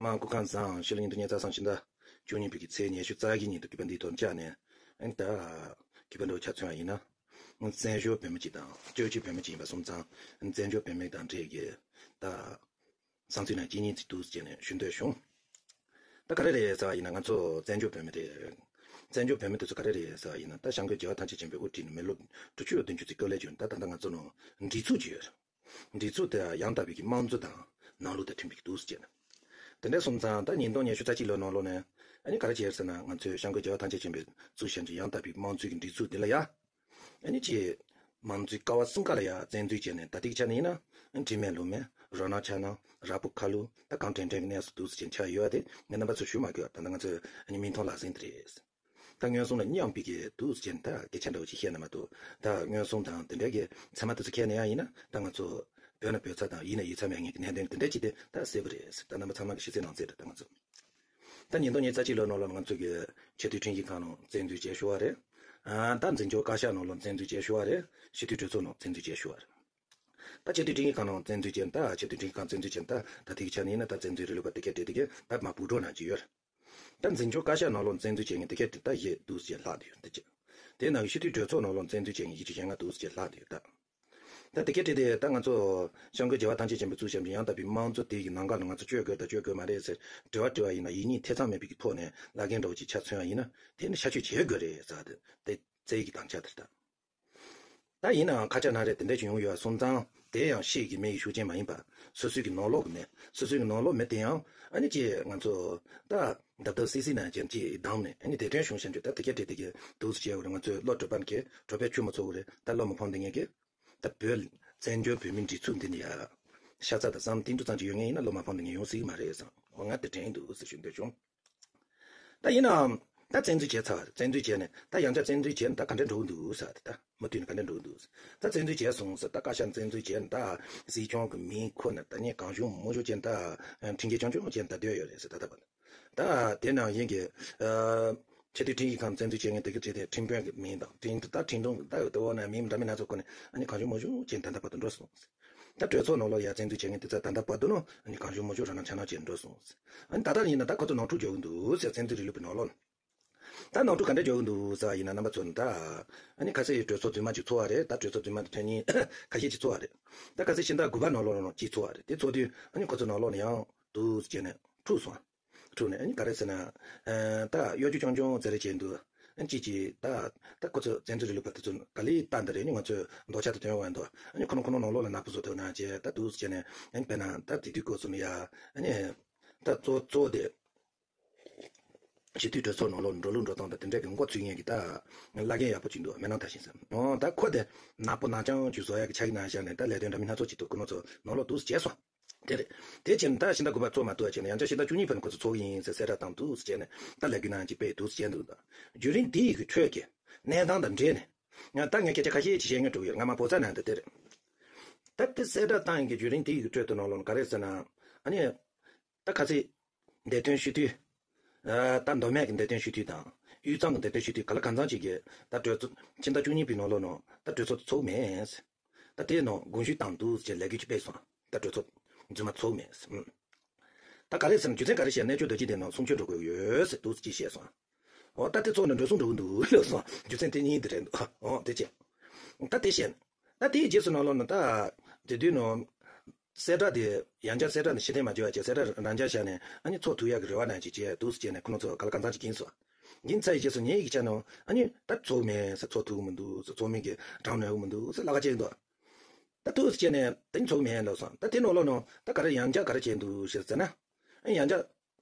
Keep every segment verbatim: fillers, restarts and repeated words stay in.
མ་སྐུ་ཁམས་བཟང་། ཕྱི་ལོ་ཉིས་སྟོང་ཉི་ཤུ་རྩ་གསུམ་ཕྱི་ཟླ་བཅུ་གཉིས་པའི་གི་ཚེས་ཉི་ཤུ་རྩ་བཞི་ཉིན་དུ་གུས་པ་འདིའི་ཐོག་བཅར་ནས། ཨ་ནི་ད་གུས་པ་འདྲ་བོ་ཆ་མཚོན་པ་ཡིན་ན། བཙན་བྱོལ་བོད་མི་གཅིག་དང་སྤྱི་བོད་བོད་མི་གཅིག་ཡིན་པ་སོང་ཙང་། བཙན་བྱོལ་བོད་མི་དང་འབྲེལ་གྱི་ད་བསམ་ཚུལ་ནང་གཅིག་གཉིས་ཅིག་འདུག་ཟེར་ནས་ཞུ་འདོད་བྱུང་། ད་ག་རེ་རེད་ཟེར་བ་ཡིན་ན། ང་ཚོ་བཙན་བྱོལ་བོད་མི་རེད། བཙན་བྱོལ་བོད་མི་དེ་ཚོ་ག་རེ་རེད་ཟེར་བ་ཡིན་ན། ད་བྱམས་མགོན་རྒྱལ་བ་ཐམས་ཅད་མཁྱེན་པས་དབུ་ཁྲིད་ནས་མི་ལོ་དྲུག་ཅུ་བདུན་ཅུ་ཙམ་སྐབས་ལ་བྱུང་། ད་ད་ལྟ་ང་ཚོ་ནང་སྒྲིག་འཛུགས་ཅིག་ཡོད་རེད། སྒྲིག་འཛུགས་དེ་ཡང་དག་པའི་གི་དམངས་གཙོ་དང་ནང་ལུགས་དང་མཐུན་པའི་གི་འདུག་ཟེར་ནས། དེ་འདྲ་སོང་ཙང་ད་ཉིས་སྟོང་ཉི་ཤུ་རྩ་གཅིག་ལོའི་ནང་ལོགས་ནས། ཨ་ནི་ག་རེ་བྱས་ཟེར་ན། ང་ཚོས་བྱམས་མགོན་རྒྱལ་བ་ཐམས་ཅད་མཁྱེན་པས་བཙུགས་བཞག་གི་ཡང་དག་པའི་དམངས་གཙོའི་གི་སྒྲིག་འཛུགས་འདི་ལ་ཡ། ཨ་ནི་ཅིག་དམངས་གཙོའི་ཀ་བ་གསུམ་ཀ་ལ་ཡ་བཙན་འཛུལ་བྱས་ནས། ད་ལྟའི་ཆ་ནས་ཡིན་ན། ཨ་ནི་དྲི་མེད་ལྷུང་མེད། རང་སྣང་འཆར་སྣང་། རགས་པོ་ཁ་ལུད། ད་གང་དྲན་དྲན་གྱི་གནས་སུ་འདུག་ཟེར་ནས་ཆགས་ཡོད་པ་དེ་ངས་རྣམ་པ་ཚོར་ཞུ་མ་དགོས་པ། ད་ལྟ་ང་ཚོའི་ཨ་ནི་མིག་མཐོང་ལག་ཟིན་དེ་རེད། ད་མངོན་སུམ་ལ་མཉམ་པའི་གི་འདུག་ཟེར་ནས་ད་སྐད་ཆ་འདྲ་བོ་ཅིག་བཤད་ན་མ་གཏོགས། ད་མངོན་སུམ་དང་དེ་འདྲའི་གི་ཚད་མ་དེ་ཚོ་ཁྱེར་ནས་ཡང་ཡིན་ན། ད་ང་ཚོ་བོད་ན་བོད་ཚ་དང་ཡུལ་ན་ཡུལ་ཚ་མེད་མཁན་གྱི་གནད་དོན་དེ་འདྲ་ཅིག་དེ་ད་གསལ་པོ་རེད་ཟེར། ད་རྣམ་པ་ཚང་མ་གི་ཤེས་ཚད་ནང་གསལ་རེད། ད་ང་ཚོ་ད་ཉིས་སྟོང་ཉི་ཤུ་རྩ་གཅིག་ལོའི་ནང་ལོགས་ང་ཚོ་གི་ཆེས་མཐོའི་ཁྲིམས་ཞིབ་ཁང་ནང་བཙན་འཛུལ་བྱས་ཞུ་བ་རེད། ཨ། ད་འཛིན་སྐྱོང་བཀའ་ཤག་ནང་ལོགས་བཙན་འཛུལ་བྱས་ཞུ་བ་རེད། སྤྱི་འཐུས་གྲོས་ཚོགས་ནང་བཙན་འཛུལ་བྱས་ཞུ་བ་རེད། ད་ཆེས་མཐོའི་ཁྲིམས་ཞིབ་ཁང་ནང་བཙན་འཛུལ་བྱས། ད་ཆེས་མཐོའི་ཁྲིམས་ཞིབ་ཁང་བཙན་འཛུལ་བྱས། ད་ད་ཐིག་ཆ་ནས་ཡིན་ན། ད་བཙན་འཛུལ་རིང་ལུགས་པ་དེ་གས་དེ་དེ་གས་ད་མར་འབུད་འགྲོ་གནང་གི་ཡོད་རེད། ད་འཛིན་སྐྱོང་བཀའ་ཤག་ནང་ལོགས་བཙན་འཛུལ་བྱས་མཁན་དེ་གས་དེ་ད་བཞི་འདུག་ཟེར་ལྷག་བསྡད་ཡོད། དེ་ཅི། དེ་ནང་གི་སྤྱི་འཐུས་གྲོས་ཚོགས་ནང་ལོགས་བཙན་འཛུལ་བྱས་མཁན་བཞི་བཅུ་ཞེ་ལྔ་འདུག་ཟེར་ལྷག་བསྡད་ཡོད་ད། ད་དེ་གས་དེ་དེ་ད་ང་ཚོ་བྱམས་མགོན་རྒྱལ་བ་ཐམས་ཅད་མཁྱེན་པས་བཙུགས་བཞག་པའི་ཡང་དག་པའི་དམངས་གཙོ་དེ་ཡི་ནང་ཁ་ནས་ང་ཚོ་བཅོས་དགོས་དང་བཅོས་དགོས་མ་རེད་ཟེར་དྲི་བ་དྲི་བ་ཡིན་ན། ཡིན་གཉིས་ཐེ་ཚོམ་མེད་པའི་གི་ཐོག་ནས་བླ་རྒན་འདྲ་བོ་ཅིག་ཆ་མཚོན་པ་ཡིན་ན། དེ་ནི་ཤར་བསྐྱོད་བྱེད་དགོས་རེད་ཟེར། དེ་དེ་རྩ་བའི་གི་དམ་བཅའ་དེ་རེད་ད། ད་ཡིན་ནའང་ཁ་ཆག་ན་རེ་དེ་འདྲ་ཅིག་ཡོང་ཡོད་པ་སོང་ཙང་། དེ་ཡང་ཕྱིའི་གི་མི་ཡི་ཤུགས་རྐྱེན་མ་ཡིན་པ། སོ་སོའི་གི་ནང་ལོགས་གི་མི། སོ་སོའི་གི་ནང་ལོགས་མི་དེ་ཡང་ཨ་ནི་ཅིག་ང་ཚོ་ད་རྡབ་རྡབ་སིལ་སིལ་ནང་ཅན་ཅིག་བསྡམས་ནས། ཨ་ནི་དེ་དོན་བྱུང་བཞག་རྒྱུ། ད་དེ་གས་དེ་དེ་གས་འདུག་སེ་བྱས་པ་རེད། ང་ཚོའི་བློ་གྲོད་པ་གི་གྲོད་པའི་ཆུ་མ་ཚོར་བ་རེད། ད་བློ་མ་ཕམ་བསྡད་མཁན་གྱི། ད་བོད་བཙན་བྱོལ་བོད་མིའི་སྒྲིག་འཛུགས་འདི་ནས་ཡ་ཤ་ཚ་དང་བསམ་བློ་ཏིལ་འབྲུ་ཙམ་ཅིག་ཡོད་མཁན་ཡིན་ན། བློ་མ་ཕམ་བསྡད་མཁན་ཡོང་སྲིད་ཀྱི་མ་རེད་བསམ། འོ། ང་དེ་དྲན་འདུག་ཟེར་ཞུ་འདོད་བྱུང་། ད་ཡིན་ནའང་ད་བཙན་འཛུལ་བྱས་ཚར། བཙན་འཛུལ་བྱས་ནས་ད་ཡང་བསྐྱར་བཙན་འཛུལ་བྱས་ནས་ད་ག་འདྲ་འགྲོ་གི་འདུག་ཟེར། ད་ད་མུ་མཐུད་ནས་ག་འདྲ་འགྲོ་གི་འདུག་ཟེར། ད་བཙན་འཛུལ་བྱས་སོང་ཟེར། ད་བཀའ་ཤག་བཙན་འཛུལ་བྱས་ནས། ད་སྲིད་སྐྱོང་གི་མིང་ཁུར་ནས་ད་ངས་གང་བྱུང་མང་བྱུང་བྱས་ནས། ད་ཁྲིམས་འགལ་རྐྱང་རྐྱང་བྱས་ནས་ད་སྡོད་ཡོད་རེད་ཟེར། ད་ད་བར་ད་དེ་ནང་བཞིན་གྱི། ཨ། ཆེས་མཐོའི་ཁྲིམས་ཞིབ་ཁང་བཙན་འཛུལ་བྱས་མཁན་དེ་ག་དེ་དེ་ཁྲིམས་དཔོན་གྱི་མིང་དང་། ཁྲིམས། ད་ཁྲིམས་དྲུང་ད་ཡོད་དེ། འོ་ན་མིང་འདྲ་མིན་སྣ་ཚོགས་བཀོད་ནས། ཨ་ནི་གང་བྱུང་མང་བྱུང་བྱས་ནས་ད་ལྟ་བར་དུ་འགྲོ་སོང་། ད་གྲོས་ཚོགས་ནང་ལོགས་ཡ་བཙན་འཛུལ་བྱས་མཁན་དེ་ཚོ་ད་ལྟ་བར་དུ་ནོ། ཨ་ནི་གང་བྱུང་མང་བྱུང་རང་སྣང་འཆར་སྣང་བྱས་ནས་འགྲོ་སོང་། ཨ་ནི་ད་ལྟ་ཡིན་ན་ད་ཁོ་ཚོ་ནོར་འཁྲུལ་འཇོག་གི་འདུག་ཟེར། བཙན་འཛུལ་རིང་ལུགས་པའི་ནང་ལོགས་ད་ནོར་འཁྲུལ་ག་འདྲ་འཇོག་གི་འདུག་ཟེར་བ་ཡིན་ན། རྣམ་པ་ཚོ་ནི་ད་ཨ་ནི་ཁ་སང་གྲོས་ཚོགས་རྫུན་མ་ཅིག་ཚོགས་པ་རེད། ད་གྲོས་ཚོགས་རྫུན་མ་དེ་ཐེངས་གཉིས་ཁ་ཤས་ཅིག་ཚོགས་པ་རེད། ད་ཁ་སང་ཕྱི་ཟླ་དགུ་པ་ནང་ལོགས་ནང་གཅིག་ཚོགས་པ་རེད། དེ་ཚོགས་དུས་ཨ་ནི་ཁོ་ཚོ་ནང་ལོགས་ནས་ཡང་འདུག་ཟེར་ནས་འཁྲུགས་སོང་། འཁྲུགས་ནས་ཨ་ནི་ག་རེ་ཟེར་ན། ཨ། ད་གཡོ་སྒྱུ་རྐྱང་རྐྱང་ཟེར་རེ་བྱས་འདུག་ཨ་ནི་ཅིག་ཅིག་ད་ད་ཁོ་ཚོ་བཙན་འཛུལ་རིང་ལུགས་པ་དེ་ཚོ་ག་ལེར་ལྟ་འདི་རེད། ཨ་ནི་ང་ཚོས་འདོད་ཆགས་དེ་དོན་དབང་འདུག་ཨ་ནི་ཁོ་རང་ཁོ་རང་ནང་ལོགས་ལ་ནག་པོ་བཟོ་ཐུབ་ན་བྱས། ད་འདུག་ཟེར་ནས། ཨ་ནི་དཔེར་ན་ད་དེ་དུས་སྐབས་སུ་ནི་ཡ། ཨ་ནི་ད་གཙོ་གཙོ་བོ་དེ་སྤྱི་འཐུས་གྲོས་ཚོགས་ནང་ལོགས་འགྲོ་ལུགས་འགྲོ་སྟངས་དང་དེ་འདྲ་གི་མགོ་ཚོས་མཁན་གྱི་ད་བླ་རྒན་ཡག་པོ་ཅིག་འདུག་མེ་ནང་ད་ཤིང་སམ། འོ། ད་ཁོ་དེ་ནག་པོ་ནག་རྐྱང་ཅིག་བཟོ་ཡག་གི་ཆ་གི་ནང་བཞག་ནས། ད་ལས་དོན་འདྲ་མིན་སྣ་ཚོགས་ཅིག་འདུག་ཁོ་རང་ཚོ་ནང་ལོགས་འདུག་སེ་བྱས་སོང་། དེ་རེད། དེ་བྱས་ནས་ད་ཕྱི་ཟླ་དགུ་པ་ཚོགས་མ་ཐུབ་པ་བྱས་ནས། ཡང་བསྐྱར་ཕྱི་ཟླ་བཅུ་གཉིས་པ་ནས་ཁོ་ཚོ་ཚོགས་ཀྱི་ཡིན་ཟེར་གསལ་བསྒྲགས་བཏང་འདུག་ཟེར་བྱས་ནས། ད་ལས་འགུལ་ནང་ཅིག་སྤེལ་འདུག་ཟེར་བྱས་འདུག་ད་བརྒྱུད་རིམ་དེ་ཡི་གི་ཁྲོད་ཀྱི་གནས་སྟངས་དང་འབྲེལ་ནས། ང་ད་ངས་སྐད་ཆ་ཁ་ཤས་ཅིག་བཤད་སྙིང་བྲོ་གི་ཡོད། སྔ་མ་བོད་ཚ་ནང་དུ་དེ་རེད། ད་དེ་གསལ་བསྒྲགས་བཏང་ཡིན་གྱི་བརྒྱུད་རིམ་དེ་ཡི་གི་ཁྲོད་དུ་ནང་ལོགས་ག་རེ་ཟེར་ན། ཨ་ནི་ད་ཁ་སང་འདས་དོན་ཞུ་དུས། ཨ། ད་མདོ་སྨད་ཀྱི་འདས་དོན་ཞུ་དུས་དང་། དབུས་གཙང་གི་འདས་དོན་ཞུ་དུས། ག་ལ་གང་འཚམ་ཅིག་གིས་ད་གྲོས་ཚོགས་ཕྱི་ཟླ་བཅུ་གཉིས་པའི་ནང་ལོགས་ནང་ད་གྲོས་ཚོགས་ཚོགས་མེད། ད་དེའི་ནང་དགོངས་ཞུ་བཏང་འདུག་ཅེས་ལས་འགུལ་ཅིག་སྤེལ་སོང་། ད་གྲོས་ཚོགས་རྫུན་མ་ཚོགས་མེད། ཨུམ། ད་ག་རེ་ཟེར་ན། རྒྱུ་མཚན་ག་རེ་བཤད། གནས་མཆོག་རྡོ་རྗེ་གདན་ནང་གསུང་ཆོས་འགྲོ་དགོས་ཡོད་ཟེར་འདུག་ཅེས་བཤད་སོང་། འོ། ད་དེ་ཚོགས་ནས་འགྲོ་སོང་འགྲོ་གི་འདུག་ལབ་སོང་། རྒྱུ་མཚན་དེ་གཉིས་དེ་རེད་འདུག་འོ། དེ་བྱས། ད་དེ་བཤད། ད་དེའི་རྗེས་སུ་ནང་ལོགས་ནས་ད་དེ་དུས་ནང་གསལ་བསྒྲགས་དེ། ཡང་བསྐྱར་གསལ་བསྒྲགས་ནས་ཕྱིར་འཐེན་མ་བྱས་པ་བྱས། གསལ་བསྒྲགས་རང་འཇགས་བཞག་ནས། ཨ་ནི་ཚོགས་ཐུབ་ཡག་གི་རེ་བ་ནང་ཅིག་བྱས་འདུག་ཟེར་བྱས་ནས། ཁོ་རང་ཚོ་ག་ལ་གང་འཚམ་ཅིག་འགྱིང་སོང་། འགྱིང་ཚར་ཡི་རྗེས་སུ་ངེད་ཀྱི་ཆ་ནང་ཨ་ནི་ད་ཚོགས་མེད་ཟེར། ཚོགས་ཐུབ་ཀྱི་མི་འདུག་ཟེར། ཚོགས་མིན་གྱི་གྲངས་ནོར་གྱི་མི་འདུག་ཟེར་ལབ་ཀྱི་བྱས་འདུག་ད་འདུག་ཟེར་བྱས་ནས་ད་ནི་ཚོགས་མེད་ལབ་སོང་། ད་དེ་ནང་ལོགས་ནང་ད་ག་རེ་ཡང་བསྐྱར་ག་རེ་བྱས་འདུག་ཟེར་ཟེར་ན། ཨ། ཡང་བསྐྱར་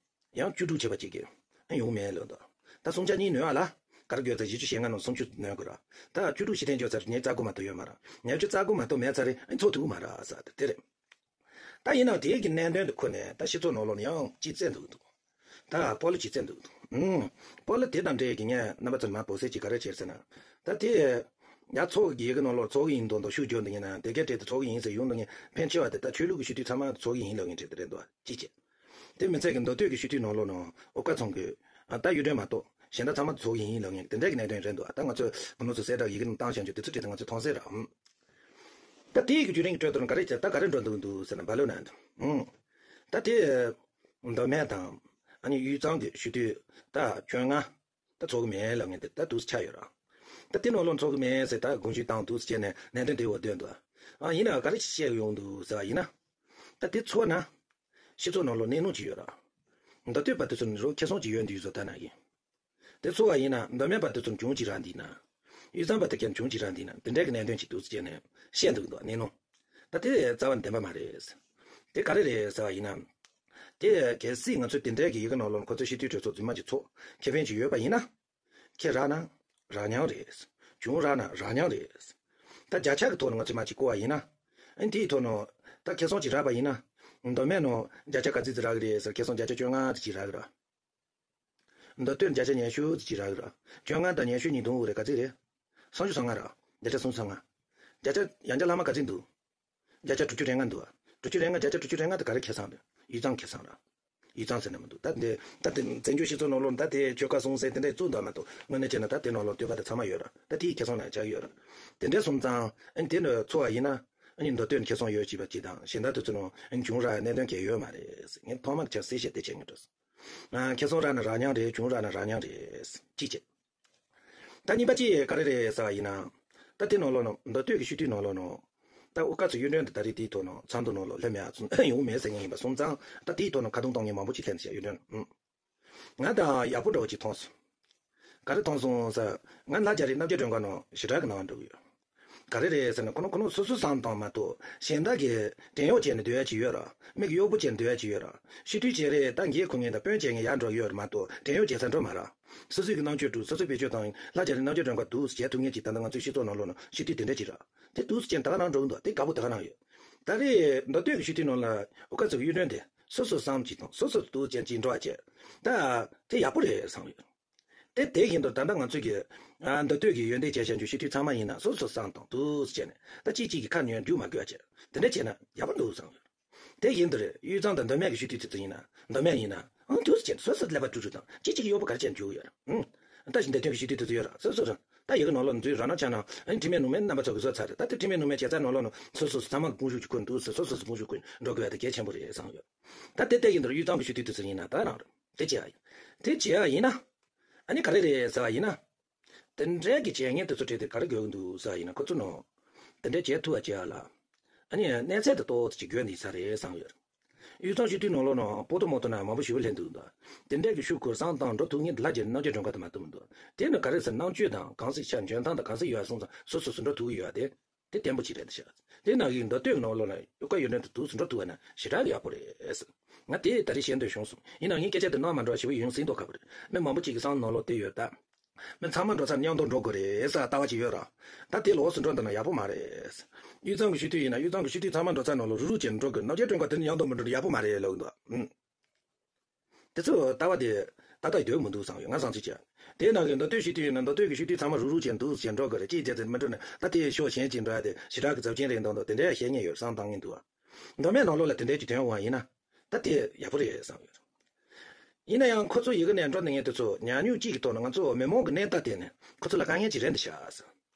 ཡང་བཅུ་དྲུག་བྱས་པ་ཅིག་གིས་ཨ་ཡོང་མེད་ལབ་འདུག་ད་སུམ་ཆ་གཉིས་ནོར་བ་ལ་ག་རེ་དགོས་ཟེར། བཞི་བཅུ་ཞེ་ལྔ་ནང་སུམ་ཅུ་ནོར་དགོས་ར། ད་བཅུ་དྲུག་ཕྱིར་འཐེན་བྱས་ཚར། ངས་རྩ་དགུ་མ་གཏོགས་ཡོད་མ་རེད། ངས་བཅུ་རྩ་དགུ་མ་གཏོགས་མེད་ཚར་རེད། ཨ་ནི་ཚོགས་ཐུབ་ཀྱི་མ་རེད་ཟེར། དེ་རེད། ད་ཡིན་ནའང་དེའི་གི་གནད་དོན་དེ་ཁུར་ནས་ད་སྤྱི་ཚོགས་ནང་ལོགས་ནས་ཡང་ཅིག་བཙལ་འདུག་འདུག་ད་སྤོ་ལོ་ཅིག་བཙལ་འདུག་འདུག་ཨུམ། སྤོ་ལོ་དེ་དང་འབྲེལ་གྱི་ངས་རྣམ་པ་ཚོར་མར་འབོད་སྐུལ་ཅིག་ག་རེ་བྱས་ཟེར་ན། ད་དེ་ཡ་ཚོགས་ཀྱི་ཡི་གེ་ནང་ལོགས་ཚོགས་ཀྱི་ཡིན་མདོག་མདོག་ཤུགས་རྒྱག་འདུག་ཡིན་ན། དེ་གའི་གྲས་དེ་ཚོགས་ཀྱི་ཡིན་ཟེར་ཡོང་འདུག་མཁན་ཕལ་ཆེ་བ་དེ་ད་ཆོས་ལུགས་ཀྱི་སྤྱི་འཐུས་ཚང་མ་ཚོགས་ཀྱི་ཡིན་ལབ་མཁན་གྲས་དེ་རེད་འདུག་ཅིག་བྱས། དེ་མི་ཚད་ཀྱི་མདོ་སྟོད་ཀྱི་སྤྱི་འཐུས་ནང་ལོགས་ནང་ཨོ་ཀ་ཚང་གི། ཨ། ད་གཡུ་སྒྲོན་མ་གཏོགས་གཞན་དག་ཚང་མ་ཚོགས་ཀྱི་ཡིན་ལབ་མཁན་དེ་འདྲ་གི་གནད་དོན་རེད་འདུག་ད་ང་ཚོས་བུ་ནོར་ཚོ་གསལ་བསྒྲགས་ཡི་གེ་ནང་བཏང་བཞག་རྒྱུ་དེ་ཚོ་གྲས་དེ་ང་ཚོས་མཐོང་གསལ་རེད། ཨུམ། ད་དེའི་གི་བརྒྱུད་རིམ་གྱི་ཁྲོད་དུ་ག་རེ་བྱས། ད་ག་རེ་འགྲོ་འདུག་འདུག་ཟེར་ན། བ་ལོ་ན་འདུག་ཨུམ། ད་དེ་ མདོ་སྨད་དང་ཨ་ནི་དབུས་གཙང་གི་སྤྱི་འཐུས་ད་བཅོ་ལྔ་ད་ཚོགས་ཀྱི་མེད་ལབ་མཁན་དེ་ད་འདུག་སེ་ཆགས་ཡོད་ར། ད་དེ་ནང་ལོགས་ཚོགས་ཀྱི་མེད་ཟེར་ད་དགོངས་ཞུ་བཏང་འདུག་སེ་བྱས་ནས་གནད་དོན་དེ་འོག་བཏོན་འདུག་ཨ་ཡིན་ན་ག་རེ་བཤད་ཡོང་འདུག་ཟེར་བ་ཡིན་ན། ད་དེ་ཚོགས་ན་སྤྱི་ཚོགས་ནང་ལོགས་གནས་ལུགས་ཅིག་ཡོད་ར། མདོ་སྟོད་པ་དེ་ཚོ་ནི་རོགས་ཁེ་བཟང་ཅིག་ཡོད་འདུག་བཟོ་ལྟ་ན་ཡིན། དེ་ཚོ་བ་ཡིན་ན་མདོ་སྨད་པ་དེ་ཚོ་བྱུང་ཅི་ར་འདི་ན། དབུས་གཙང་པ་དེ་ཀྱང་བྱུང་ཅི་ར་འདི་ན་དེ་འདྲའི་གི་གནད་དོན་ཅིག་འདུག་ཟེར་ནས་བཤད་འདུག་འདུག་གནས་ནོ། ད་དེ་རྩ་བ་ནས་བདེན་པ་མ་རེད། དེ་ག་རེ་རེད་ཟེར་བ་ཡིན་ན། དེ་གལ་སྲིད་ང་ཚོས་དེ་འདྲའི་གི་ཡི་གེ་ནང་ལོགས་ཁོ་ཚོའི་སྤྱི་འཐུས་གྲོས་ཚོགས་རྫུན་མ་ཅིག་ཚོགས་ཁེ་ཕན་ཅིག་ཡོད་པ་ཡིན་ན། ཁེ་རག་ན་རག་མྱང་རེད། བྱུང་རག་ན་རག་མྱང་རེད། ད་བརྒྱ་ཆ་གི་ཐོག་ནས་ང་ཚོས་མ་ཅིག་བཀོད་པ་ཡིན་ན། ཨ་ནི་དེའི་ཐོག་ནས་ད་ཁེ་བཟང་ཅིག་རག་པ་ཡིན་ན། མདོ་སྨད་ནས་བརྒྱ་ཆ་ག་ཚོད་ཅིག་རག་གི་རེད་ཟེར་ཁེ་བཟང་བརྒྱ་ཆ་བཅོ་ལྔ་ཅིག་རག་གི་རེད། མདོ་སྟོད་བརྒྱ་ཆ་ཉི་ཤུ་ཅིག་རག་གི་རེད། བཅོ་ལྔ་དང་ཉི་ཤུ་གཉིས་བསྡོམས་རེད་ག་ཚོད་རེད། སུམ་ཅུ་སོ་ལྔ་རེད། བརྒྱ་ཆ་སུམ་ཅུ་སོ་ལྔ། བརྒྱ་ཆ་ཡང་བསྐྱར་ལྷག་མ་ག་ཚོད་འདུག་བརྒྱ་ཆ་དྲུག་ཅུ་རེ་ལྔ་འདུག་དྲུག་ཅུ་རེ་ལྔ་བརྒྱ་ཆ་དྲུག་ཅུ་རེ་ལྔ་དེ་ག་རེ་ཁེ་བཟང་རེད། དབུས་གཙང་ཁེ་བཟང་རེད། དབུས་གཙང་ཟེར་ན་མི་འདུག་ད་དེ་ད་དེ་བཙན་བྱོལ་སྤྱི་ཚོགས་ནང་ལོགས་ད་དེ་ཆོལ་ཁ་གསུམ་ཟེར་དེ་འདྲས་བཙུགས་འདུག་མ་གཏོགས་དངོས་གནས་བྱས་ན་ད་དེ་ནང་ལོགས་བསྟོད་པ་དེ་ཚང་མ་ཡོད་རེད། ད་དེའི་ཁེ་བཟང་ན་ཆགས་ཡོད་རེད། དེ་འདྲས་སོང་ཙང་ཨ་ནི་དེ་ནི་ཚོགས་པ་ཡིན་ན་ཨ་ནི་མདོ་སྟོད་ནས་ཁེ་བཟང་ཡོད་ཅེས་པ་ཅིག་དང་གཞན་དག་དེ་ཚོ་ནང་ཨ་ནི་བྱུང་རག་གནད་དོན་གང་ཡང་ཡོད་མ་རེད། ངས་ཐོག་མར་ཆ་གསལ་བཤད་དེ་བྱེད་ངེས་འགྲོ། ཨ། ཁེ་བཟང་རག་ན་རག་མྱང་རེད། བྱུང་རག་ན་རག་མྱང་རེད། གཅིག་བྱས། ད་གཉིས་པ་གཅིག་ག་རེ་རེད་ཟེར་བ་ཡིན་ན། ད་དེ་ནང་ལོགས་ནང་མདོ་སྟོད་ཀྱི་སྤྱི་འཐུས་ནང་ལོགས་ནང་། ད་དབུ་དཀར་ཚོ་གཡུ་སྒྲོན་དེ་ད་རེས་དེའི་ཐོག་ནང་ཚོགས་འདུ་ནང་ལོགས་སླེབས་མེད་ཨ་ཚོ་ཡོང་མེད་ཟེར་མཁན་ཡིན་པ་སོང་ཙང་ད་དེའི་ཐོག་ནང་ཁ་རྡུང་གཏོང་མཁན་མང་པོ་ཅིག་སླེབས་ཤག་གཡུ་སྒྲོན། ཨུ། ང་དང་ཡག་པོ་འདྲ་བོ་ཅིག་མཐོང་སོང་། ག་རེ་མཐོང་སོང་ཟེར། ང་ལྷ་རྒྱ་རི་རྣམ་རྒྱལ་སྒྲོན་དཀར་ནང་ཞེ་དྲག་གི་ནང་འགྲོ་གི་ཡོད། ག་རེ་རེད་ཟེར་ན་ཁོ་ནོ་ཁོ་ནོ་སོ་སོ་བསམ་བཏང་མ་གཏོགས་གཞན་དག་གིས་བྲན་གཡོག་བྱས་ནས་སྡོད་ཡ་ཅིག་ཡོད་ར། མིག་གཡོག་པོ་བྱས་ནས་སྡོད་ཡ་ཅིག་ཡོད་ར། སྤྱི་འཐུས་བྱས་རེད་ད་འགན་འཁུར་མཁན་དང་དཔོན་བྱས་མཁན་ཡར་འགྲོ་ཡོད་ར་མ་གཏོགས་བྲན་གཡོག་བྱེད་ས་འགྲོ་མ་ར། སོ་སོའི་གི་རྣམ་དཔྱོད་དྲུག་སོ་སོའི་བེད་སྤྱོད་བཏང་ཡིན་ལྷ་རྒྱ་རི་རྣམ་རྒྱལ་སྒྲོན་དཀར་འདུག་བྱས་ཐུབ་མཁན་ཅིག་ད་ལྟ་ང་ཚོའི་སྤྱི་ཚོགས་ནང་ལོགས་ནང་སྤྱི་འཐུས་དེ་འདྲ་ཅིག་ར། དེ་འདུག་ཟེར་ད་ག་རང་འགྲོ་གི་འདུག་དེ་དགའ་པོ་ད་ག་རང་ཡོད། ད་རེས་མདོ་སྟོད་ཀྱི་སྤྱི་འཐུས་ནང་ལ་དབུ་དཀར་ཚོ་གི་གཡུ་སྒྲོན་དེ་སོ་སོ་བསམ་ཅིག་དང་སོ་སོ་འདུག་ཅན་ཅིག་འགྲོ་བ་བྱས། ད་དེ་ཡག་པོ་རེད་བསམ་ཡོད། དེ་དེ་བཞིན་དུ་ད་ལྟ་ང་ཚོས་ཀྱི་ཨ་མདོ་སྟོད་ཀྱི་ཡོན་ཏན་ཅན་བྱ་རྒྱུ་སྤྱི་འཐུས་ཚང་མ་ཡིན་ན་སོ་སོ་བསམ་དང་འདུག་ཟེར་ནས་ད་གཅིག་གཅིག་གི་ཁ་ཉོན་རྒྱུ་མ་དགོས་བྱས་དེ་འདྲ་བྱས་ན་ཡག་པོ་འདུག་བསམ་ཡོད། དེ་བཞིན་དུ་རེད་དབུས་གཙང་དང་མདོ་སྨད་ཀྱི་སྤྱི་འཐུས་དེ་ཚོ་ཡིན་ན་མདོ་སྨད་ཡིན་ན་ཨང་འདུག་ཟེར་ནས་སོ་སོ་ཀླད་པ་དཀྲུག་དཀྲུག་དང་གཅིག་གཅིག་གཡོག་པོ་ག་རེ་བྱས་ནས་འཇུག་ཡོད་རེད། ཨང་ད་བཞིན་མདོ་སྟོད་ཀྱི་སྤྱི་འཐུས་དེ་ཚོ་ཡོད་རེད་སོ་སོ་རང་ད་ཡི་གེ་ནང་ལོགས་འཛུལ་ར་ན་ཆ་ན་ཨང་ཁྲིམས་མེད་ནུས་མེད་རྣམ་པ་ཚོ་གི་བཟོ་ཚར་རེད། ད་དེ་ཁྲིམས་མེད་ནུས་མེད་བྱས་ཚར་ནང་ལོགས་ནང་སོ་སོ་སོ་ཚང་མ་དགོངས་ཞུ་ཅིག་འཁུར་འདུག་ཟེར་སོ་སོ་སོ་དགོངས་ཞུ་འཁུར་འགྲོ་དགོས་ཡ་དེ་གལ་ཆེན་པོ་རེད་བསམ་ཡོད། ད་དེ་ལྟ་ཡིན་དུས་དབུས་གཙང་གི་སྤྱི་འཐུས་དེ་ཚོ་ཡིན་ན་ད་རང་རེད། དེ་བྱས་ཡ་ཡིན། དེ་བྱས་ཡ་ཡིན་ན། ཨ་ནི་ག་རེ་རེད་ཟེར་བ་ཡིན་ན། དེ་འདྲའི་གི་བྱས་ངན་དེ་ཚོ་བྲིས་ཏེ་ག་རེ་དགོས་ཀྱི་འདུག་ཟེར་བ་ཡིན་ན་ཁོ་ཚོ་ནང་། དེ་འདྲའི་བྱས་ཐུབ་པ་བྱས་ཡ་ལ། ཨ་ནི་གནས་ཚད་དེ་ཏོག་ཙམ་ཅིག་དགོས་འདི་ས་རེད་བསམ་ཡོད། དབུས་གཙང་སྤྱི་འཐུས་ནང་ལོགས་ནང་པོ་ཏོ་མོ་ཏོ་ན་མང་པོ་ཞེ་པོ་སླེབས་འདུག་འདུག་དེ་འདྲའི་གི་ཤུགས་ཁུར་བསམ་བཏང་འགྲོ་ཐུབ་ངེས་དེ་ལ་རྒྱལ་རྣམ་རྒྱལ་སྒྲོན་དཀར་དུ་མ་ཐུབ་མི་འདུག་དེ་ནི་ག་རེ་ཟེར་ནང་ཆོས་དང་གང་ཟིག་ཆ་འཇོན་ཐང་དང་གང་ཟིག་ཡོད་སོང་ཙང་སོ་སོ་སུ་འགྲོ་ཐུབ་ཀྱི་ཡོད་དེ། དེ་བརྟན་པོ་ཅིག་རེད་ཤག་དེ་ནང་གི་མདོ་སྟོད་ནང་ལོགས་ལ་དབུ་དཀར་ཡོད་མཁན་དེ་དུས་སུ་འགྲོ་ཐུབ་པ་ན་ཞེ་དྲག་གི་ཡག་པོ་རེད། ང་དེ་ད་རེས་ཤེས་འདོད་བྱུང་སོང་། ཡིན་ནའང་ངས་སྐད་ཆ་དེ་གནང་མ་འགྲོ་ཞེ་པོ་ཡོང་སྲིད་མདོག་ཁ་པོ་རེད། མི་མང་པོ་ཅིག་གི་བསམ་ནང་ལོགས་དེ་ཡོད་ད། མི་ཚང་མ་འགྲོ་ཚར་མཉམ་དུ་འགྲོ་དགོས་རེད་ཟེར་ལྟ་བ་ཅིག་ཡོད་ར། ད་དེ་ལོགས་སུ་འགྲོ་འདུག་ན་ཡག་པོ་མ་རེད། དབུས་གཙང་གི་སྤྱི་འཐུས་ཡིན་ན་དབུས་གཙང་གི་སྤྱི་འཐུས་ཚང་མ་འགྲོ་ཚར་ནང་ལོགས་རུག་རུག་བྱས་ནས་འགྲོ་དགོས། རྣམ་རྒྱལ་སྒྲོན་དཀར་དེ་ནི་མཉམ་དུ་མི་འགྲོ་ན་ཡག་པོ་མ་རེད་ལབ་འདུག་ཨུམ། དེ་ཚོ་ལྟ་བ་དེ་ད་ལྟ་ཡོད་མི་འདུག་བསམ་ཡོད་ང་བསམ་ཚུལ་བྱས། དེའི་ནང་གི་མདོ་སྟོད་སྤྱི་འཐུས་ཡིན་ན་མདོ་སྟོད་ཀྱི་སྤྱི་འཐུས་ཚང་མ་རུག་རུག་བྱས་འདུག་བྱས་འགྲོ་དགོས་རེད་ཅེས་བྱས་ཚེ་མི་འགྲོ་ན་ད་དེ་ཕྱོགས་གཞན་གྱིས་འགྲོ་ཡ་དེ་ཞེ་དྲག་གི་ཚབས་ཆེན་རེད་མདོག་མདོག་དེ་འདྲའི་བཤད་མཁན་ཡོད་བསམ་བཏང་མཁན་འདུག་མདོ་སྨད་ནང་ལོགས་ལ་དེ་འདྲའི་གྱི་དོན་དབང་ཡིན་ན་ད་དེ་ཡག་པོ་རེད་བསམ་ཡོད། ཡིན་ན་ཡང་ཁོ་ཚོ་ཡི་གེ་ནས་འགྲོ་ནས་ངས་དེ་ཚོ་ཉག་ཉོག་གཅིག་གི་ཐོག་ནས་ང་ཚོ་མི་མང་གི་གནས་སྟངས་དེ་ནས་ཁོ་ཚོ་ལ་དཀའ་ངལ་ཅིག་རེད་འདི་ཤག་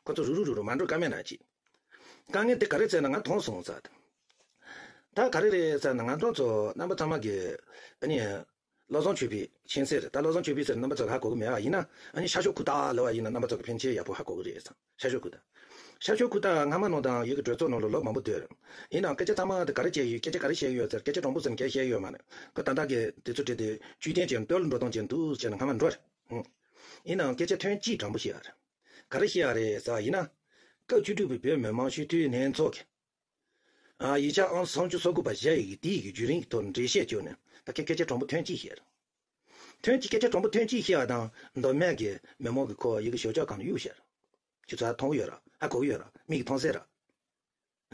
ཁོ་ཚོ་རུག་རུག་རུག་རུག་མ་འགྲོ་ཀ་མེད་ན་ཅིག་དཀའ་ངལ་དེ་ག་རེ་ཟེར་ན་ང་མཐོང་སོང་ཟེར། ད་ག་རེ་རེད་ཟེར་ན་ང་ཚོ་ཚོ་རྣམ་པ་ཚང་མ་གི་ཨ་ནི། བློ་བཟང་ཆོས་འཕེལ་མཁྱེན་གསལ་རེད། ད་བློ་བཟང་ཆོས་འཕེལ་ཟེར་རྣམ་པ་ཚོ་ཧ་གོ་གི་མེད་པ་ཡིན་ན་ཨ་ནི་ཤར་ཕྱོགས་ཁུག་རྟ་ལབ་པ་ཡིན་ན་རྣམ་པ་ཚོ་གི་ཕན་ཆད་ཡག་པོ་ཧ་གོ་གི་རེད་བསམ། ཤར་ཕྱོགས་ཁུག་རྟ། ཤར་ཕྱོགས་ཁུག་རྟ་སྔ་མ་ནང་དང་ཡི་གེ་གྲོས་ཚོགས་ནང་ལ་ལོ་མང་པོ་སྡོད་རེད། ཡིན་ནའང་སྐད་ཆ་ཚང་མ་དེ་ག་རེ་བྱས་ཡོད་སྐད་ཆ་ག་རེ་བཤད་ཡོད་ཟེར་སྐད་ཆ་དྲང་པོ་ཟེར་ན་སྐད་བཤད་ཡོད་མ་རེད། ཁོ་ད་ལྟ་གི་དེ་ཚོ་བྲིས་ཏེ་བཅུད་ལྡན་ཅན་སྟོད་ལ་འགྲོ་སྟངས་ཅན་འདུག་ཟེར་ན་སྔ་མ་འགྲོ་རེད། ཡིན་ནའང་སྐད་ཆ་ཐོན་སྐྱེད་དྲང་པོ་བཤད་ཡ་རེད། ག་རེ་བཤད་ཡ་རེད་ཟེར་བ་ཡིན་ན། སྐབས་བཅུ་དྲུག་པའི་བོད་མི་མང་སྤྱི་འཐུས་ལྷན་ཚོགས་ཀྱི། ཨ། ཡིག་ཆ་ཨང་སུམ་ཅུ་སོ་དགུ་པ་བཞག་ཡོད་ཀྱི་དེའི་གི་བརྒྱུད་རིམ་གྱི་ཐོག་ནས་འགྲེལ་བཤད་བྱས་ནས་ད་ཁྱེད་སྐད་ཆ་དྲང་པོ་ཐོན་སྐྱེད་བཤད། ཐོན་སྐྱེད་སྐད་ཆ་དྲང་པོ་ཐོན་སྐྱེད་བཤད་པ་དང་མདོ་སྨད་ཀྱི་མི་མང་གི་ཁོ་ཡི་གེ་ཞོགས་ཇ་གང་ནས་གཡུག་བཤད། ཁྱེད་ཚོ་ཧ་མཐོང་གི་ཡོད་ར་ཧ་གོ་གི་ཡོད་ར་མིག་གིས་མཐོང་གསལ་ར།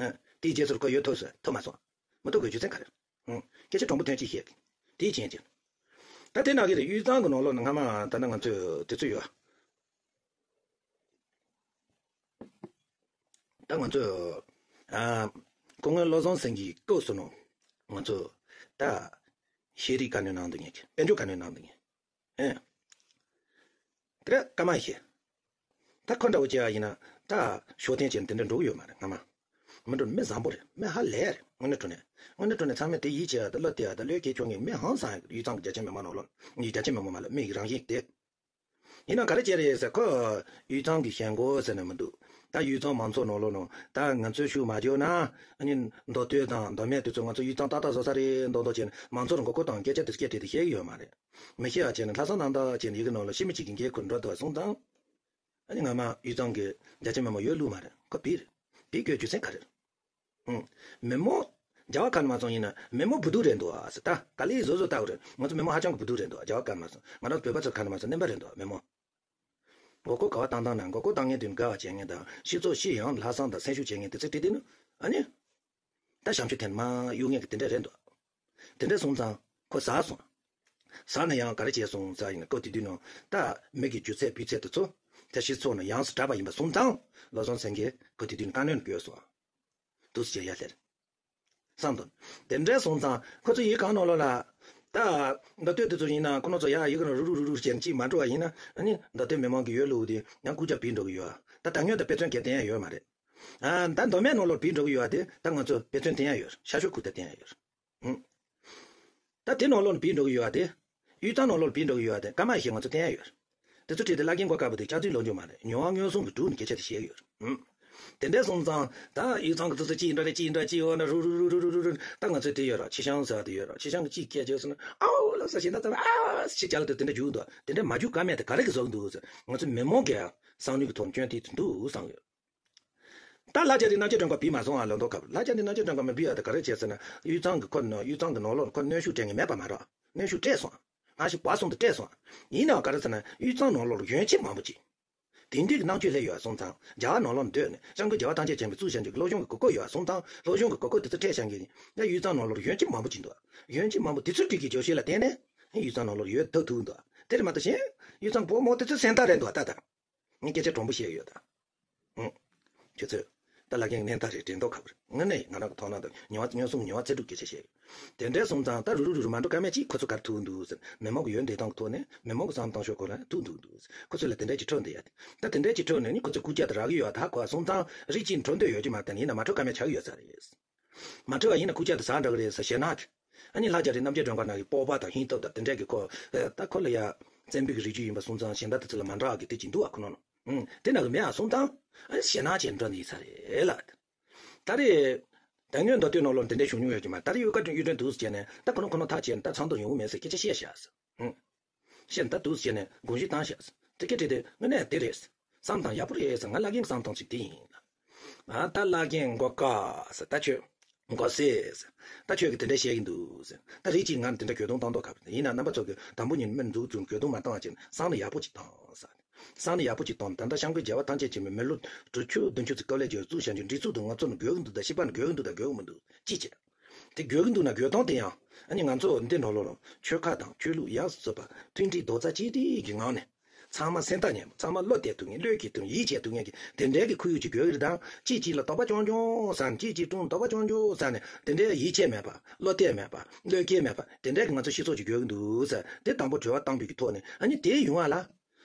ཨ། དེའི་རྗེས་སུ་ཁོ་ཡོད་ཐུབ་སོང་ཐུབ་མ་སོང་། མི་ཐུབ་དགོས་རྒྱུ་མཚན་ག་རེ། ཨ། སྐད་ཆ་དྲང་པོ་ཐོན་སྐྱེད་བཤད་ཀྱི། དེའི་རྐྱེན་གྱིས། ད་དེ་ནང་གི་དབུས་གཙང་གི་ནང་ལོགས་ནས་སྔ་མ་ད་ནི་ང་ཚོས་དེ་ཚོ་ཡོད། ད་ང་ཚོས་ཨ། སྐུ་ངོ་བློ་བཟང་སེང་གེའི་སྐབས་སུ་ནང་ང་ཚོས་ད་ཤེས་རིག་བཀའ་བློན་གནང་འདུག་ངེས་ཀྱི་དཔལ་འབྱོར་བཀའ་བློན་གནང་འདུག་ངེས། ཨེ། དེ་ར་སྐར་མ་ཤེས། ད་ཁོ་འདྲ་བོ་བྱས་པ་ཡིན་ན་ད་ཤོག་ཐེངས་ཅན་དེ་འདྲ་འགྲོ་གི་ཡོད་མ་རེད་སྔ་མ། མི་འགྲོ། མི་བཟང་པོ་རེད། མི་ཧ་ལས་རེད། དངོས་གནས་དྲང་གནས། དངོས་གནས་དྲང་གནས་ཚང་མས་དེ་ཡིད་ཆེས་ཡ་དང་བློ་གཏད་ཡ་དང་བློས་འགེལ་ཆོག་མཁན་མི་ཧང་སང་ཡ། དབུས་གཙང་གི་རྒྱ་ཆེ་མི་མང་ནང་ལོགས། རྒྱ་ཆེ་མི་མང་མ་ལ་མི་ཡི་རང་བཞིན་དེ། ཡིན་ནའང་ག་རེ་བྱས་རེད་ཟེར། ཁོ་དབུས་གཙང་གི་ཞེན་ཁོག་ཟེར་ནས་མི་འདུག་ད་དབུས་གཙང་མང་ཚོགས་ནང་ལོགས་ནང་ད་ང་ཚོས་ཤུགས་མ་རྒྱག་ན། ཨ་ནི་མདོ་སྟོད་དང་མདོ་སྨད་དེ་ཚོ་ང་ཚོ་དབུས་གཙང་ཏག་ཏག་བཟོ་ས་རེད་མདོག་མདོག་བྱས་ནས་མང་ཚོགས་ལ་མགོ་སྐོར་དང་སྐད་ཆ་དེ་སྐད་བྲིས་ཏེ་བཤད་ཀྱི་ཡོད་མ་རེད། མི་ཤེས་པ་བྱས་ནས་ལྷག་བསམ་རྣམ་དག་བྱས་ནས་ཡི་གེ་ནང་ལ་ཤི་མི་གཅིག་གི་འགན་ཁུར་འགྲོ་ཐུབ་པ་སོང་ཙང་། ཨ་ནི་ང་མ་དབུས་གཙང་གི་རྒྱ་ཆེ་མི་མང་ཡོད་ལུགས་མ་རེད། ཁོ་བིར། བིར་དགོས་རྒྱུ་མཚན་ག་རེ་རེད། ཨང་། མི་མང་། རྒྱ་གར་ནང་མཚོན་ཡིན་ན་མི་མང་བུ་སྡུག་རེད་འདུག་ཨ་ཟེར། ད་ག་ལེར་བཟོ་བཟོ་ལྟ་བུ་རེད། ང་ཚོ་མི་མང་ཧ་ཅང་གི་བུ་སྡུག་རེད་འདུག་རྒྱ་གར་ནང་མཚོན། ང་རང་བོད་པ་ཚོར་ག་ནང་མཚོན་ནད་པ་རེད་འདུག་མི་མང་། མགོ་སྐོར་ག་བ་བཏང་བཏང་ན། མགོ་སྐོར་བཏང་མཁན་དེ་དགའ་བ་བྱེད་མཁན་དང་། སྤྱི་ཚོགས་སྤྱི་ཡོངས་ལྷག་བསམ་དང་སེམས་ཤུགས་བྱེད་མཁན་དེ་ཚོ་བྲིས་བསྡད་ནོ། ཨ་ནི། ད་བྱམས་ཆུ་ཐེངས་མ་གཡུག་མཁན་གྱི་དེ་འདྲ་རེད་འདུག་དེ་འདྲ་སོང་ཙང་ཁོ་ཟག་སོང་། ཟག་ནས་ཡང་ག་རེ་བྱས་སོང་ཟེར་ཡིན་ན། སྐབས་དེ་དུས་ནང་ད་མི་གི་རྒྱུ་ཚད་སྤུས་ཚད་དེ་ཚོ་ད་སྤྱི་ཚོགས་ནང་ཡོངས་སུ་གྲགས་པ་ཡིན་པ་སོང་ཙང་། བློ་བཟང་སེང་གེ་སྐབས་དེ་དུས་ནང་བཀའ་བློན་དུ་བསྐོས་སོང་། འདུག་སེ་བྱས་ཡར་སླེབས། བསམ་དོན། དེ་འདྲ་སོང་ཙང་ཁོ་ཚོ་ཡི་གེ་ནང་ལོགས་ལ། ད་མདོ་སྟོད་དེ་ཚོ་ཡིན་ན་ཁོ་རང་ཚོ་ཡར་ཡི་གེ་ནང་རུ་རུ་རུ་རུ་བྱས་ནས་གཅིག་མ་འགྲོ་བ་ཡིན་ན། ཨ་ནི་མདོ་སྟོད་མི་མང་གི་ཡོད་ལུགས་དེ་ཡང་རྐུབ་བཀྱག་བུད་འགྲོ་གི་ཡོད། ད་ད་ངོས་ད་དཔེ་མཚོན་གང་ཡང་བསྟན་ཡ་ཡོད་མ་རེད། ཨ། ད་མདོ་སྨད་ནང་ལོགས་བུད་འགྲོ་གི་ཡོད་པ་དེ་ད་ང་ཚོ་དཔེ་མཚོན་བསྟན་ཡ་ཡོད། ཤར་ཕྱོགས་ཁུལ་དེ་བསྟན་ཡ་ཡོད། ཨང་། ད་དེ་ནང་ལོགས་ནས་བུད་འགྲོ་གི་ཡོད་པ་དེ། དབུས་གཙང་ནང་ལོགས་ལ་བུད་འགྲོ་གི་ཡོད་པ་དེ་སྐར་མ་བཞི་ང་ཚོ་བསྟན་ཡ་ཡོད། དེ་ཚོ་བྲིས་ཏེ་བླ་རྒན་མགོ་དཀར་པོ་དེ་སྐྱག་རྫུན་ལོ་རྒྱུས་མ་རེད། མྱོང་བ་མངོན་སུམ་གྱིས་བསྒྲུབས་ནས་སྐད་ཆ་དེ་བཤད་ཡོད། ཨང་། དེ་འདྲ་སོང་ཙང་ད་དབུས་གཙང་གི་ཙི་ཙི་ཅི་འདྲ་རེད། ཅི་འདྲ་ཅི་འོ་ན་རུ་རུ་རུ་རུ་རུ་རུ་རུ། ད་ང་ཚོས་དེ་ཡོད་ར། ཆི་ཤང་ཟེར་དེ་ཡོད་ར། ཆི་ཤང་གི་ཅི་སྐད་བྱས་སོང་ན། ཨའོ་ལབ་ས་ཞིག་ད་ད་ཨ་ཞིག་ཅག་ལ་དེ་དེ་འདྲ་རྒྱུག་འདུག་དེ་འདྲ་མ་རྒྱུག་ཀ་མེད་དེ་ག་རེ་གི་བཟོ་གི་འདུག་ཟེར། ང་ཚོ་མི་མང་གིས་བསམ་བློའི་གི་ཐོག་སྐྱོན་དེ་འདུག་བསམ་ཡོད། ད་ལྷ་རྒྱ་རི་རྣམ་རྒྱལ་སྒྲོན་དཀར་བུད་མ་སོང་ཨ། ལོ་མདོ་ཁ་ལྷ་རྒྱ་རི་རྣམ་རྒྱལ་སྒྲོན་དཀར་མི་བུད་ཡ་དེ་ག་རེ་བྱས་ཟེར་ན། དབུས་གཙང་གི་ཁོ་ནི་དབུས་གཙང་གི་ནང་ལོགས་ཁོ་གནོན་ཤུགས་སྤྲད་མཁན་མེད་པ་མ་རེད། གནོན་ཤུགས་སྤྲད་སོང་། ང་ཞིག་བར་གསུམ་དུ་སྤྲད་སོང་། ཡིན་ནའང་ག་རེ་ཟེར་ན་དབུས་གཙང་ནང་ལོགས་ལ་གཞོན་སྐྱེས་མང་པོ་ཅིག་དེང་དུས་ཀྱི་རྣམ་དཔྱོད་སླེབས་ཡོད་སོང་ཙང་། རྒྱ་གར་ནང་ལོགས་སྡོད་ནས་སྐྱབས་མགོན་རྒྱལ་བ་ཐམས་ཅད་མཁྱེན་པས་གཙོས་བྱས་ཀྱི་སློབ་སྦྱོང་གི་གོ་སྐབས་ཡོད་སོང་ཙང་། སློབ་སྦྱོང་གི་གོ་སྐབས་དེ་ཚོ་སྤྲད་བཞག་མཁན་ཡང་དབུས་གཙང་ནང་ལོགས་ལ་གཞོན་སྐྱེས་མང་པོ་ཅིག་འདུག་གཞོན་སྐྱེས་མང་པོ་དེ་ཚོའི་གྲས་ཀྱི་བརྗོད་གཞི་ལ་བརྟེན་ནས་དབུས་གཙང་ནང་ལོགས་ལ་ཡོད་ཐུབ་ཐུབ་འདུག་དེ་རེད་མ་གཏོགས་གཞན་དབུས་གཙང་གི་བུ་མོ་དེ་ཚོ་སེམས་ཐག་རེད་འདུག་ད་ལྟ། ངས་སྐད་ཆ་དྲང་པོ་བཤད་ཡོད་ད། ཨང་། ཁྱོད་ཚོས། ད་བླ་རྒན་གནས་སྟངས་རེད་དྲན་མདོག་ཁ་པོ་རེད། དངོས་གནས་ང་རང་གི་མཐོང་སྣང་དང་མྱོང་བ་མངོན་སུམ་མྱོང་བ་ཚད་གྲུབ་སྐད་ཆ་བཤད་ཡོད། དེ་འདྲ་སོང་ཙང་ད་རུ་རུ་རུ་རུ་མ་འགྲོ་ཀ་མེད་ཅིག་ཁོ་ཚོ་གར་ཐུག་འདུག་ཟེར། མི་མང་གི་ཡོན་ཏན་དང་ཐོག་ནས་མི་མང་གི་བསམ་སྟངས་ཤོད་ཁོ་རང་ཐུག་འདུག་འདུག་ཟེར། ཁོ་ཚོ་ལ་དེ་འདྲ་ཅིག་འཕྲོད་འདི་ཡ་དེ། ད་དེ་འདྲ་ཅིག་འཕྲོད་ནས་ནི་ཁོ་ཚོ་རྐུབ་བཀྱག་དང་རག་གི་ཡོད་ད་གོ་སོང་ཙང་རིགས་གཅིག་འཕྲོད་འདོད་ཡོད་ཀྱི་མ་རེད། ད་ཡིན་ན་མ་འཕྲོད་ཀ་མེད་ཆགས་ཀྱི་ཡོད་ས་རེད། མ་འཕྲོད་པ་ཡིན་ན་རྐུབ་བཀྱག་དེ་ཟ་འདྲ་གི་རེད་ཟེར་ཞེད་སྣང་གི། ཨ་ནི་ལྷ་རྒྱ་རི་རྣམ་རྒྱལ་སྒྲོན་དཀར་ནང་གི་སྤོབས་པ་དང་ཧིང་སྟོབས་དང་དེ་འདྲས་ཀྱི་ཁོ། ད་ཁོ་ལ་ཡ། བཙན་པོའི་རིགས་རྒྱུད་ཡིན་པ་སོང་ཙང་གཞན་དག་དེ་ཚོ་ལ་མ་འདྲ་བ་གི་དེ་ཅིག་འདུག་ཨ་ཁོ་ནོ་ནོ། ཨུང་། དེ་ནང་གི་མེད་ཨ་སོང་ཙང་། ཨ་ཞེད་སྣང་བྱས་འགྲོ་ནི་ཡིན་ས་རེད་ལ། ད་རེས། ད་ངོས་མདོ་སྟོད་ནང་ལོགས་དེ་འདྲས་བྱུང་མྱོང་ཡོད་ཀྱི་མ་རེད། ད་རེས་ཡུལ་བཀའ་དྲིན་གཡུ་སྒྲོན་འདུག་ཟེར་བྱས་ནས་ད་ཁོ་ནོ་ཁོ་ནོ་ཐག་བཅད་ནས་ད་ཚང་དུ་ཡོང་མེད་ཟེར་སྐད་ཆ་བཤད་བཞག་ཟེར། ཨུང་། བཤད་ད་འདུག་ཟེར་ནས་དགོངས་ཞུ་བཏང་བཞག་ཟེར། དེ་སྐད་བྲིས་ཏེ་དངོས་གནས་དེ་རེད་ཟེར། བསམ་སྟངས་ཡག་པོ་རེད་ཟེར། ང་བླ་རྒན་གྱི་བསམ་སྟངས་ཅིག་དེ་ཡིན་ལ། ཨ་ད་བླ་རྒན་མགོ་དཀར་ཟེར། ད་ཁྱོད་མགོ་སེར་ཟེར། ད་ཁྱོད་ཀྱིས་དེ་འདྲ་བཤད་ཀྱི་འདུག་ཟེར། ད་རིགས་གཅིག་ང་དེ་འདྲ་གྱོད་དོན་བཏང་མདོག་ཁ་པོ་ཡིན་ན་རྣམ་པ་ཚོ་གིས་དང་པོ་ཉིད་མི་འཛུགས་བཙུགས་གྱོད་དོན་མ་བཏང་བ་བྱས་ནས་བསམ་བློ་ཡག་པོ་ཅིག་བཏང་ཟེར། བསམ་བློ་ཡག་པོ་ཅིག་བཏང་ནས་ད་ལྟ་སྐྱབས་མགོན་རྒྱལ་བ་ཐམས་ཅད་མཁྱེན་པའི་མི་ལོ་དྲུག་ཅུ་བདུན་ཅུ་ཙམ་སྐབས་ལ་གྱོད་བཙུགས་བྱ་རྒྱུ་འགྲིག་ཚུལ་དུ་ང་ཚོ་ནི་དགོས་ཀྱི་འདུག་ད་སྤྱི་པ་ནི་དགོས་ཀྱི་འདུག་ད་དགོས་ཀྱི་མི་འདུག་ཅི་བྱེད། དེ་དགོས་ཀྱི་འདུག་ན་དགོས་སྟངས་དེ་ཡང་ཨ་ནི་ང་ཚོ་འདི་འགྲོ་ལོ་ལོ་ཆོལ་ཁ་དང་ཆོས་ལུགས་ཡོངས་སུ་རྫོགས་པ་མཐུན་སྒྲིལ་རྡོག་རྩ་གཅིག་སྒྲིལ་གྱི་ངང་ནས་ཚང་མ་སེམས་ཐག་ཉེ་པོ་ཚང་མ་བློ་གཏད་ཐུབ་མཁན་བློས་འགེལ་ཐུབ་མཁན་ཡིད་ཆེས་ཐུབ་མཁན་གྱི་དེ་འདྲའི་གི་ཁོར་ཡུག་ཅིག་དགོས་ཀྱི་རེད། ད་གཅིག་གཅིག་ལ་དོགས་པ་རྐྱང་རྐྱང་ཟ་ནས་གཅིག་གཅིག་དྲུང་དོགས་པ་རྐྱང་རྐྱང་ཟ་ནས་དེ་འདྲའི་ཡིད་ཆེས་མེད་པ་བློ་གཏད་མེད་པ་བློས་འགེལ་མེད་པ་དེ་འདྲའི་གི་ང་ཚོ་སྤྱི་ཚོགས་ཅིག་དགོས་ཀྱི་འདུག་ཟེར་དེ་དང་པོ་དྲི་བ་བཏང་པའི་གི་ཐོག་ནས་ཨ་ནི་དེ་ཡོང་བ་ལ་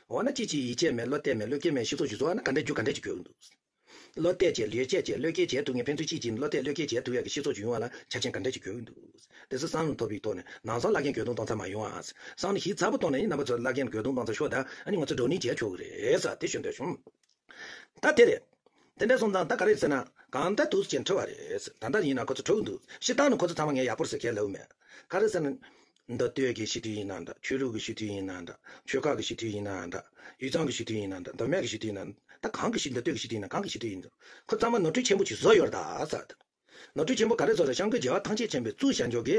འོ་ན་གཅིག་གཅིག་ཡིད་ཆེས་མེད་བློ་གཏད་མེད་བློས་འགེལ་མེད་སྤྱི་ཚོགས་ཅིག་བཟོ་བ་ན་ག་འདྲའི་རྒྱུ་ག་འདྲའི་ཅིག་དགོས་ཀྱི་འདུག་བློ་གཏད་བྱས་ལས་བྱེད་བྱས་བློས་འགེལ་བྱས་ཐུབ་མཁན་ཕན་ཚུན་གཅིག་གཅིག་ནི་བློ་གཏད་བློས་འགེལ་བྱས་ཐུབ་ཡག་གི་སྤྱི་ཚོགས་ཅིག་ཡོང་བ་ལ་ཆ་རྐྱེན་ག་འདྲ་ཅིག་དགོས་ཀྱི་འདུག་དེ་ཚོ་བསམ་བློ་ཐོབ་པའི་ཐོག་ནས་ནང་སང་བླ་རྒན་གྱོད་དོན་བཏང་ཚར་མ་ཡོང་ཨ། བསམ་བློ་ཞིབ་ཚགས་པོ་བཏང་ནས་ཡིན་རྣམ་པ་ཚོ་བླ་རྒན་གྱོད་དོན་བཏང་ཚར་ཤོག་ད་ཨ་ནི་ང་ཚོ་བགྲོ་གླེང་བྱས་ཆོག་གི་རེད་ཟེར་དེ་ཞུ་འདོད་བྱུང་། ད་དེ་རེད། དེ་འདྲ་སོང་ཙང་ད་ག་རེ་ཟེར་ན་གང་ལྟར་འདུག་ཅེས་འཁྲི་བ་རེད་ཟེར། ད་ལྟ་ཡིན་ན་ཁོ་ཚོ་འཁྲི་གི་འདུག་སྤྱིར་བཏང་ནི་ཁོ་ཚོ་ཚང་མ་ངས་ཡག་པོ་རེད་ཟེར་མཁན་ལབ་མེད། ག་རེ་ཟེར་ན། མདོ་སྟོད་ཀྱི་སྤྱི་འཐུས་ཡིན་ན་འདྲ་ཆོས་ལུགས་ཀྱི་སྤྱི་འཐུས་ཡིན་ན་འདྲ་ཆོལ་ཁ་གི་སྤྱི་འཐུས་ཡིན་ན་འདྲ་དབུས་གཙང་གི་སྤྱི་འཐུས་ཡིན་ན་འདྲ་མདོ་སྨད་ཀྱི་སྤྱི་འཐུས་ཡིན་ན་ད་གང་གི་སྤྱི་མདོ་སྟོད་ཀྱི་སྤྱི་འཐུས་ཡིན་ན་གང་གི་སྤྱི་འཐུས་ཡིན་ན་ཁོ་ཚང་མ་ནོར་འཁྲུལ་ཆེན་པོ་ཅིག་བཟོ་ཡོད་རེད་ད་ཟེར། ནོར་འཁྲུལ་ཆེན་པོ་ག་རེ་བཟོ་རེད། སྐྱབས་མགོན་རྒྱལ་བ་ཐམས་ཅད་མཁྱེན་པས་གཙོས་བྱས་འཇོག་གི་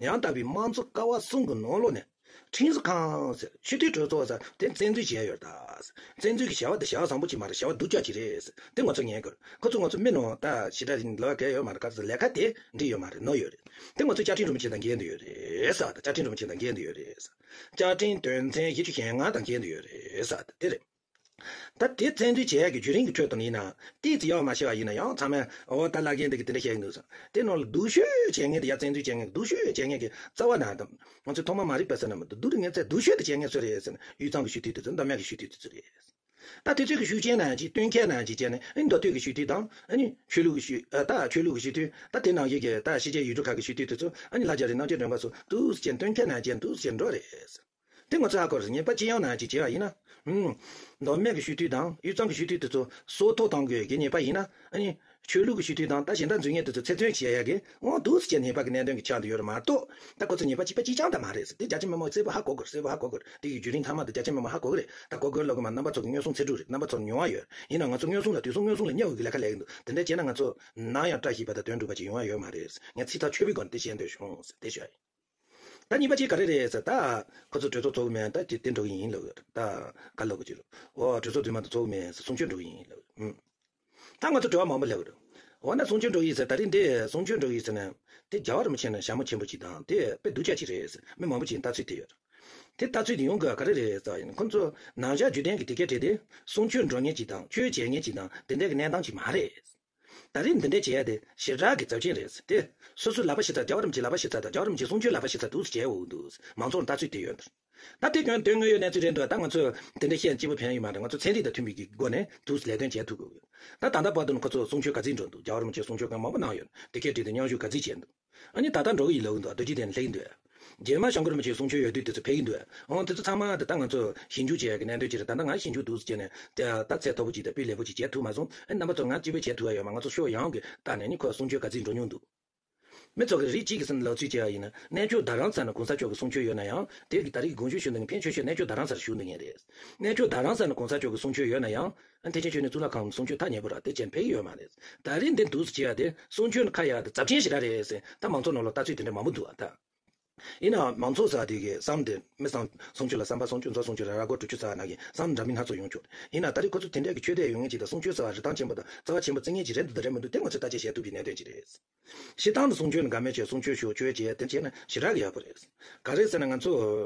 ཡང་དག་པའི་དམངས་གཙོ་ཀ་བ་གསུམ་གྱི་ནང་ལོགས་ནས་ཁྲིམས་བཟོ་ཁང་ཟེར་སྤྱི་འཐུས་གྲོས་ཚོགས་ཟེར་དེ་བཙན་འཛུལ་བྱས་ཡོད་རེད་ད། བཙན་འཛུལ་གྱི་བྱ་བ་དེ་བྱ་བ་བཟང་པོ་ཅིག་མ་རེད། བྱ་བ་སྡུག་ཅག་ཅིག་རེད་ཟེར་དེ་ང་ཚོ་ཉན་དགོས། ཁོ་ཚོ་ང་ཚོ་མི་ནང་ད་ཞེ་དྲག་ལས་ཀ་གལ་ཡོད་མ་རེད། ག་ཚོད་ལས་ཀ་དེ་འགྲིག་ཡོད་མ་རེད་ནོར་ཡོད་རེད། དེ་ང་ཚོ་བཅའ་ཁྲིམས་རིན་པོ་ཆེ་དང་འགལ་འདུག་ཡོད་རེད་ཟེར། ད་བཅའ་ཁྲིམས་རིན་པོ་ཆེ་དང་འགལ་འདུག་ཡོད་རེད་ཟེར། བཅའ་ཁྲིམས་དོན་ཚན་བཞི་བཅུ་ཞེ་ལྔ་དང་འགལ་འདུག་ཡོད་རེད་ཟེར་ད་དེ་རེད། ད་དེ་བཙན་འཛུལ་བྱེད་ཡག་གི་བརྒྱུད་རིམ་གྱི་ཁྲོད་དུ་ཡིན་ན་ཏོག་ཙམ་ཡག་མ་ཤེས་པ་ཡིན་ན་ཡང་ཚང་མས་འོ་ད་བླ་རྒན་འདི་གིས་དེ་འདྲ་བཤད་ཀྱི་འདུག་ཟེར། དེ་ནང་ལ་སྡུག་ཤོས་བྱེད་མཁན་དེ་ཡ་བཙན་འཛུལ་བྱེད་མཁན་སྡུག་ཤོས་བྱེད་མཁན་གྱི་རྩ་བ་ན་ད་ང་ཚོས་ཐོག་མ་མ་རིག་པ་ཟེར་ན་མི་འདུག་སྡུག་རུ་ངན་ཚད་སྡུག་ཤོས་དེ་བྱེད་མཁན་སུ་རེད་ཟེར་ན་དབུས་གཙང་གི་སྤྱི་འཐུས་དེ་ཚོ་མདོ་སྨད་ཀྱི་སྤྱི་འཐུས་དེ་ཚོ་རེད། ད་དུས་ཚོད་ཀྱི་ཤུགས་རྐྱེན་ནང་ཅིག་སྟོན་ཁ་ནང་ཅིག་བྱས་ནས་ཨ་ནི་མདོ་སྟོད་ཀྱི་ཤུལ་དུས་དང་ཨ་ནི་ཆོས་ལུགས་ཀྱི་ཤུལ་ཨ་ད་ཆོས་ལུགས་ཀྱི་ཤུལ་དུས་ད་དེ་ནང་བཞིན་གྱི་ད་ཕྱི་རྒྱལ་ཡུལ་གྲུ་ཁག་གི་ཤུལ་དུས་དེ་ཚོ་ཨ་ནི་ལྷ་རྒྱ་རི་རྣམ་རྒྱལ་སྒྲོན་པ་སོགས་འདུག་སེ་བྱས་སྟོན་ཁ་ནང་ཅིག་འདུག་སེ་འགྲོ་རེད། དེ་ང་ཚོས་ཧ་གོ་རེད། ཉེས་པ་ཅི་ཡང་ནང་ཅིག་བྱས་པ་ཡིན་ན། ཨུམ། མདོ་སྨད་ཀྱི་ཤུལ་དུས་དང་དབུས་གཙང་གི་ཤུལ་དུས་དེ་ཚོ་སྲོག་ཐོག་བཏང་དགོས་ཀྱི་ཉེས་པ་ཡིན་ན་ཨ་ནི། ཆོས་ལུགས་ཀྱི་ཤུལ་དུས་དང་ད་གཞན་དག་འཛུལ་མཁན་དེ་ཚོ་ཚེ་བཙོན་བྱེད་ཡ་གི་འོང་འདུག་སེ་བྱས་ཉེས་པ་གི་གནད་དོན་གྱི་ཆ་དུ་ཡོད་རེད་མ་གཏོགས། ད་ཁོ་ཚོ་ཉེས་པ་གཅིག་པ་གཅིག་རྐྱང་ད་མ་རེད་ཟེར། དེ་རྒྱ་ཆེ་མི་མང་གསལ་པོ་ཧ་གོ་དགོས་རེད། གསལ་པོ་ཧ་གོ་དགོས་རེད། དེ་གི་བརྒྱུད་རིམ་ཚང་མ་དེ་རྒྱ་ཆེ་མི་མང་ཧ་གོ་གི་རེད། ད་གོ་དགོས་ལོག་གི་མ་རྣམ་པ་ཚོ་གི་མངོན་སུམ་ཚེ་སྒྲུབ་རེད། རྣམ་པ་ཚོར་མྱོང་བ་ཡོད། ཡིན་ན་ང་ཚོ་མངོན་སུམ་ལ་དུས་སང་མངོན་སུམ་ལ་གཉའ་བོ་གི་ལས་ཀ་ལས་ཀྱི་འདུག་དེ་འདྲ་བྱས་ན་ང་ཚོ་ནམ་ཡང་བཀྲ་ཤིས་པ་དང་དོན་འགྲུབ་པ་ཅིག་ཡོང་བ་ཡོད་མ་རེད། ངས་ཚིག་ཐག་ཆོད་པའི་སྒོ་ནས་དེ་བཤད་འདོད་བྱུང་ཟེར་དེ་ཞུ་ཡ་ཡིན། ད་གཉིས་པ་གཅིག་ག་རེ་རེད་ཟེར། ད་ཁོ་ཚོ་གྲོས་ཚོགས་ཚོགས་གི་མེད། ད་དེ་དེ་འགྲོ་གི་ཡིན་ལབ་ཡོད། ད་ག་ལབ་གི་ཅི་རུ། འོ་གྲོས་ཚོགས་རྫུན་མ་དང་ཚོགས་གི་མེད་ཟེར། གསུང་ཆོས་འགྲོ་གི་ཡིན་ལབ་ཡོད། ཨུམ། ད་ང་ཚོ་དྲི་བ་མང་པོ་སླེབས་ཀྱི་རེད། འོ་ན་གསུང་ཆོས་འགྲོ་གི་ཡིན་ཟེར། ད་རིང་འདི་གསུང་ཆོས་འགྲོ་གི་ཡིན་ཟེར་ན། དེ་རྒྱལ་བ་རིན་པོ་ཆེ་ནི་ཞྭ་མོ་ཆེན་པོ་ཅིག་དང་དེ་དཔེ་སྡུག་ཅག་ཅིག་རེད་ཟེར་མི་མང་པོ་ཅིག་ལྟ་ཚུལ་དེ་ཡོད། དེ་ལྟ་ཚུལ་དེ་ཡོང་དགོས་ག་རེ་རེད་ཟེར་བ་ཡིན་ན། ཁོ་ཚོ་ནང་བཞག་བརྒྱུད་ལྡན་གྱི་དེ་སྐད་བྲིས་ཏེ་གསུང་ཆོས་འགྲོ་མཁན་ཅིག་དང་ཆོས་བྱེད་མཁན་ཅིག་དང་དེ་འདྲ་གི་གནས་སྟངས་ཅིག་མ་རེད། ད་རེས་འདི་འདྲ་བྱེད་ཡ་དེ་ཞེ་དྲག་གི་ཚབས་ཆེན་རེད། དེ་སོ་སོའི་ལག་པ་ཕྱི་ཚ། རྒྱལ་བ་རིན་པོ་ཆེའི་ལག་པ་ཕྱི་ཚ་དང་རྒྱལ་བ་རིན་པོ་ཆེའི་གསུང་ཆོས་ལག་པ་ཕྱི་ཚ་འདུག་སེ་བྱས་འོ་འདུག་མང་ཚོགས་ལ་ལྟ་ཚུལ་དེ་ཡོད་འདུག་ད་དེ་སྐྱོན་དོན་དངོས་ཡོད་གནས་ཚུལ་རེད་འདུག་ད་ང་ཚོས་དེ་འདྲ་བཤད་སྐྱིད་པོ་ཕན་ཡོད་མ་རེད། ང་ཚོ་ཚན་རིག་དང་མཐུན་པའི་གི་སྒོ་ནས་འདུག་སེ་ལས་དོན་བྱེད་ཐུབ་དགོས་ཡོད། ད་ད་ལྟ་བར་དུ་ནི་ཁོ་ཚོ་གསུང་ཆོས་ག་ཚོད་འགྲོ་འདུག་རྒྱལ་བ་རིན་པོ་ཆེའི་གསུང་ཆོས་གང་མང་པོ་གནང་ཡོད། དེ་སྐད་བྲིས་ཏེ་མཉམ་ཞུགས་ག་ཚོད་བྱས་འདུག་ཨ་ནི་ད་ལྟ་འགྲོ་གི་ཡིན་ལབ་ཀྱི་འདུག་རྡོ་རྗེ་གདན་ནས་སླེབས་ཀྱི་འདུག་རྗེས་མ་སྐྱབས་མགོན་རིན་པོ་ཆེའི་གསུང་ཆོས་ཡོད་དུས་དེ་ཚོ་ཕེབས་ཀྱི་འདུག་འོ་དེ་ཚོ་ཚང་མ་དེ་ད་ང་ཚོ་ཞིབ་འཇུག་བྱེད་ཡག་གི་གནད་དོན་ཅིག་རེད། ད་ལྟ་ང་ཞིབ་འཇུག་འདུག་སེ་བྱས་ནས་དེ་ད་ཚད་མཐོ་པོ་ཅིག་དང་སྤུས་ལེགས་པོ་ཅིག་བྱེད་ཐུབ་མ་སོང་། ཨ་ནི་རྣམ་པ་ཚོ་ང་གཅིག་པོས་བྱེད་ཐུབ་ཡ་ཡོད་མ། ང་ཚོ་ཕྱོགས་ཡོངས་ཀྱི་ལྟ་ནས་ནི་ཁོ་གསུང་ཆོས་ག་ཚོད་འགྲོ་མྱོང་འདུག་མི་ཚོ་གི་རིགས་གཅིག་གི་སེམས་ལ་ལབ་ཚུལ་བྱས་པ་ཡིན་ན། གནས་མཆོག་རྡ་རམ་ས་ལ་གོང་ས་མཆོག་གི་གསུང་ཆོས་ཡོད་ན་ཡང་། དེ་གི་ད་རེས་དགོངས་ཞུ་ཞུ་འདུག་མཁན་ཕན་ཆོད་ཤོས་གནས་མཆོག་རྡ་རམ་ས་ལ་བཞུགས་འདུག་མཁན་རེད། གནས་མཆོག་རྡ་རམ་ས་ལ་གོང་ས་མཆོག་གི་གསུང་ཆོས་ཡོད་ན་ཡང་། ཨ་ཐེག་ཆེན་ཆོས་གླིང་གཙུག་ལག་ཁང་གསུང་ཆོས་ཐག་ཉེ་པོ་ར་དེ་ཅན་ཕེབས་ཀྱི་ཡོད་མ་རེད། ད་རེས་འདི་འདུག་སེ་བྱས་པ་དེ་གསུང་ཆོས་ཁ་ཡ་དེ་ཚབས་ཆེན་ཞེ་དྲག་རེད་ཟེར། ད་མང་ཚོགས་ནང་ལ་ལྟ་ཚུལ་དེ་འདྲ་མང་པོ་འདུག་ཨ་ད། ཡིན་ནའང་མང་ཚོགས་ཟེར་བ་དེ་གི་བསམ་དེ་མི་བསམ། གསུང་ཆོས་ལ་བསམ་པ་གསུང་ཆོས་མཛོད་གསུང་ཆོས་ལ་ར་སྐོར་དྲུག་ཅུ་ཙམ་ནང་གི་བསམ་འདྲ་མིན་སྣ་ཚོགས་ཡོང་ཆོག་ཡིན་ན་ད་རེས་ཁོ་ཚོ་དེ་འདྲ་གི་ཆོས་དད་ཡོད་མཁན་ཅིག་དང་གསུང་ཆོས་ཟེར་བ་རིན་ཐང་ཆེན་པོ་དང་རྩ་བ་ཆེན་པོ་བརྩི་མཁན་ཅིག་རེད་འདུག་དང་རེད་མི་འདུག་དེ་ང་ཚོས་བརྟག་དཔྱད་བྱེད་ཐུབ་པའི་གནད་དོན་ཅིག་རེད། སྤྱིར་བཏང་དུ་གསུང་ཆོས་ནི་དགའ་མོས་བྱས། གསུང་ཆོས་ཞུ། ཆོས་བྱས། དེ་བྱས་ན་ཞེ་དྲག་གི་ཡག་པོ་རེད། ག་རེ་ཟེར་ན་ང་ཚོ་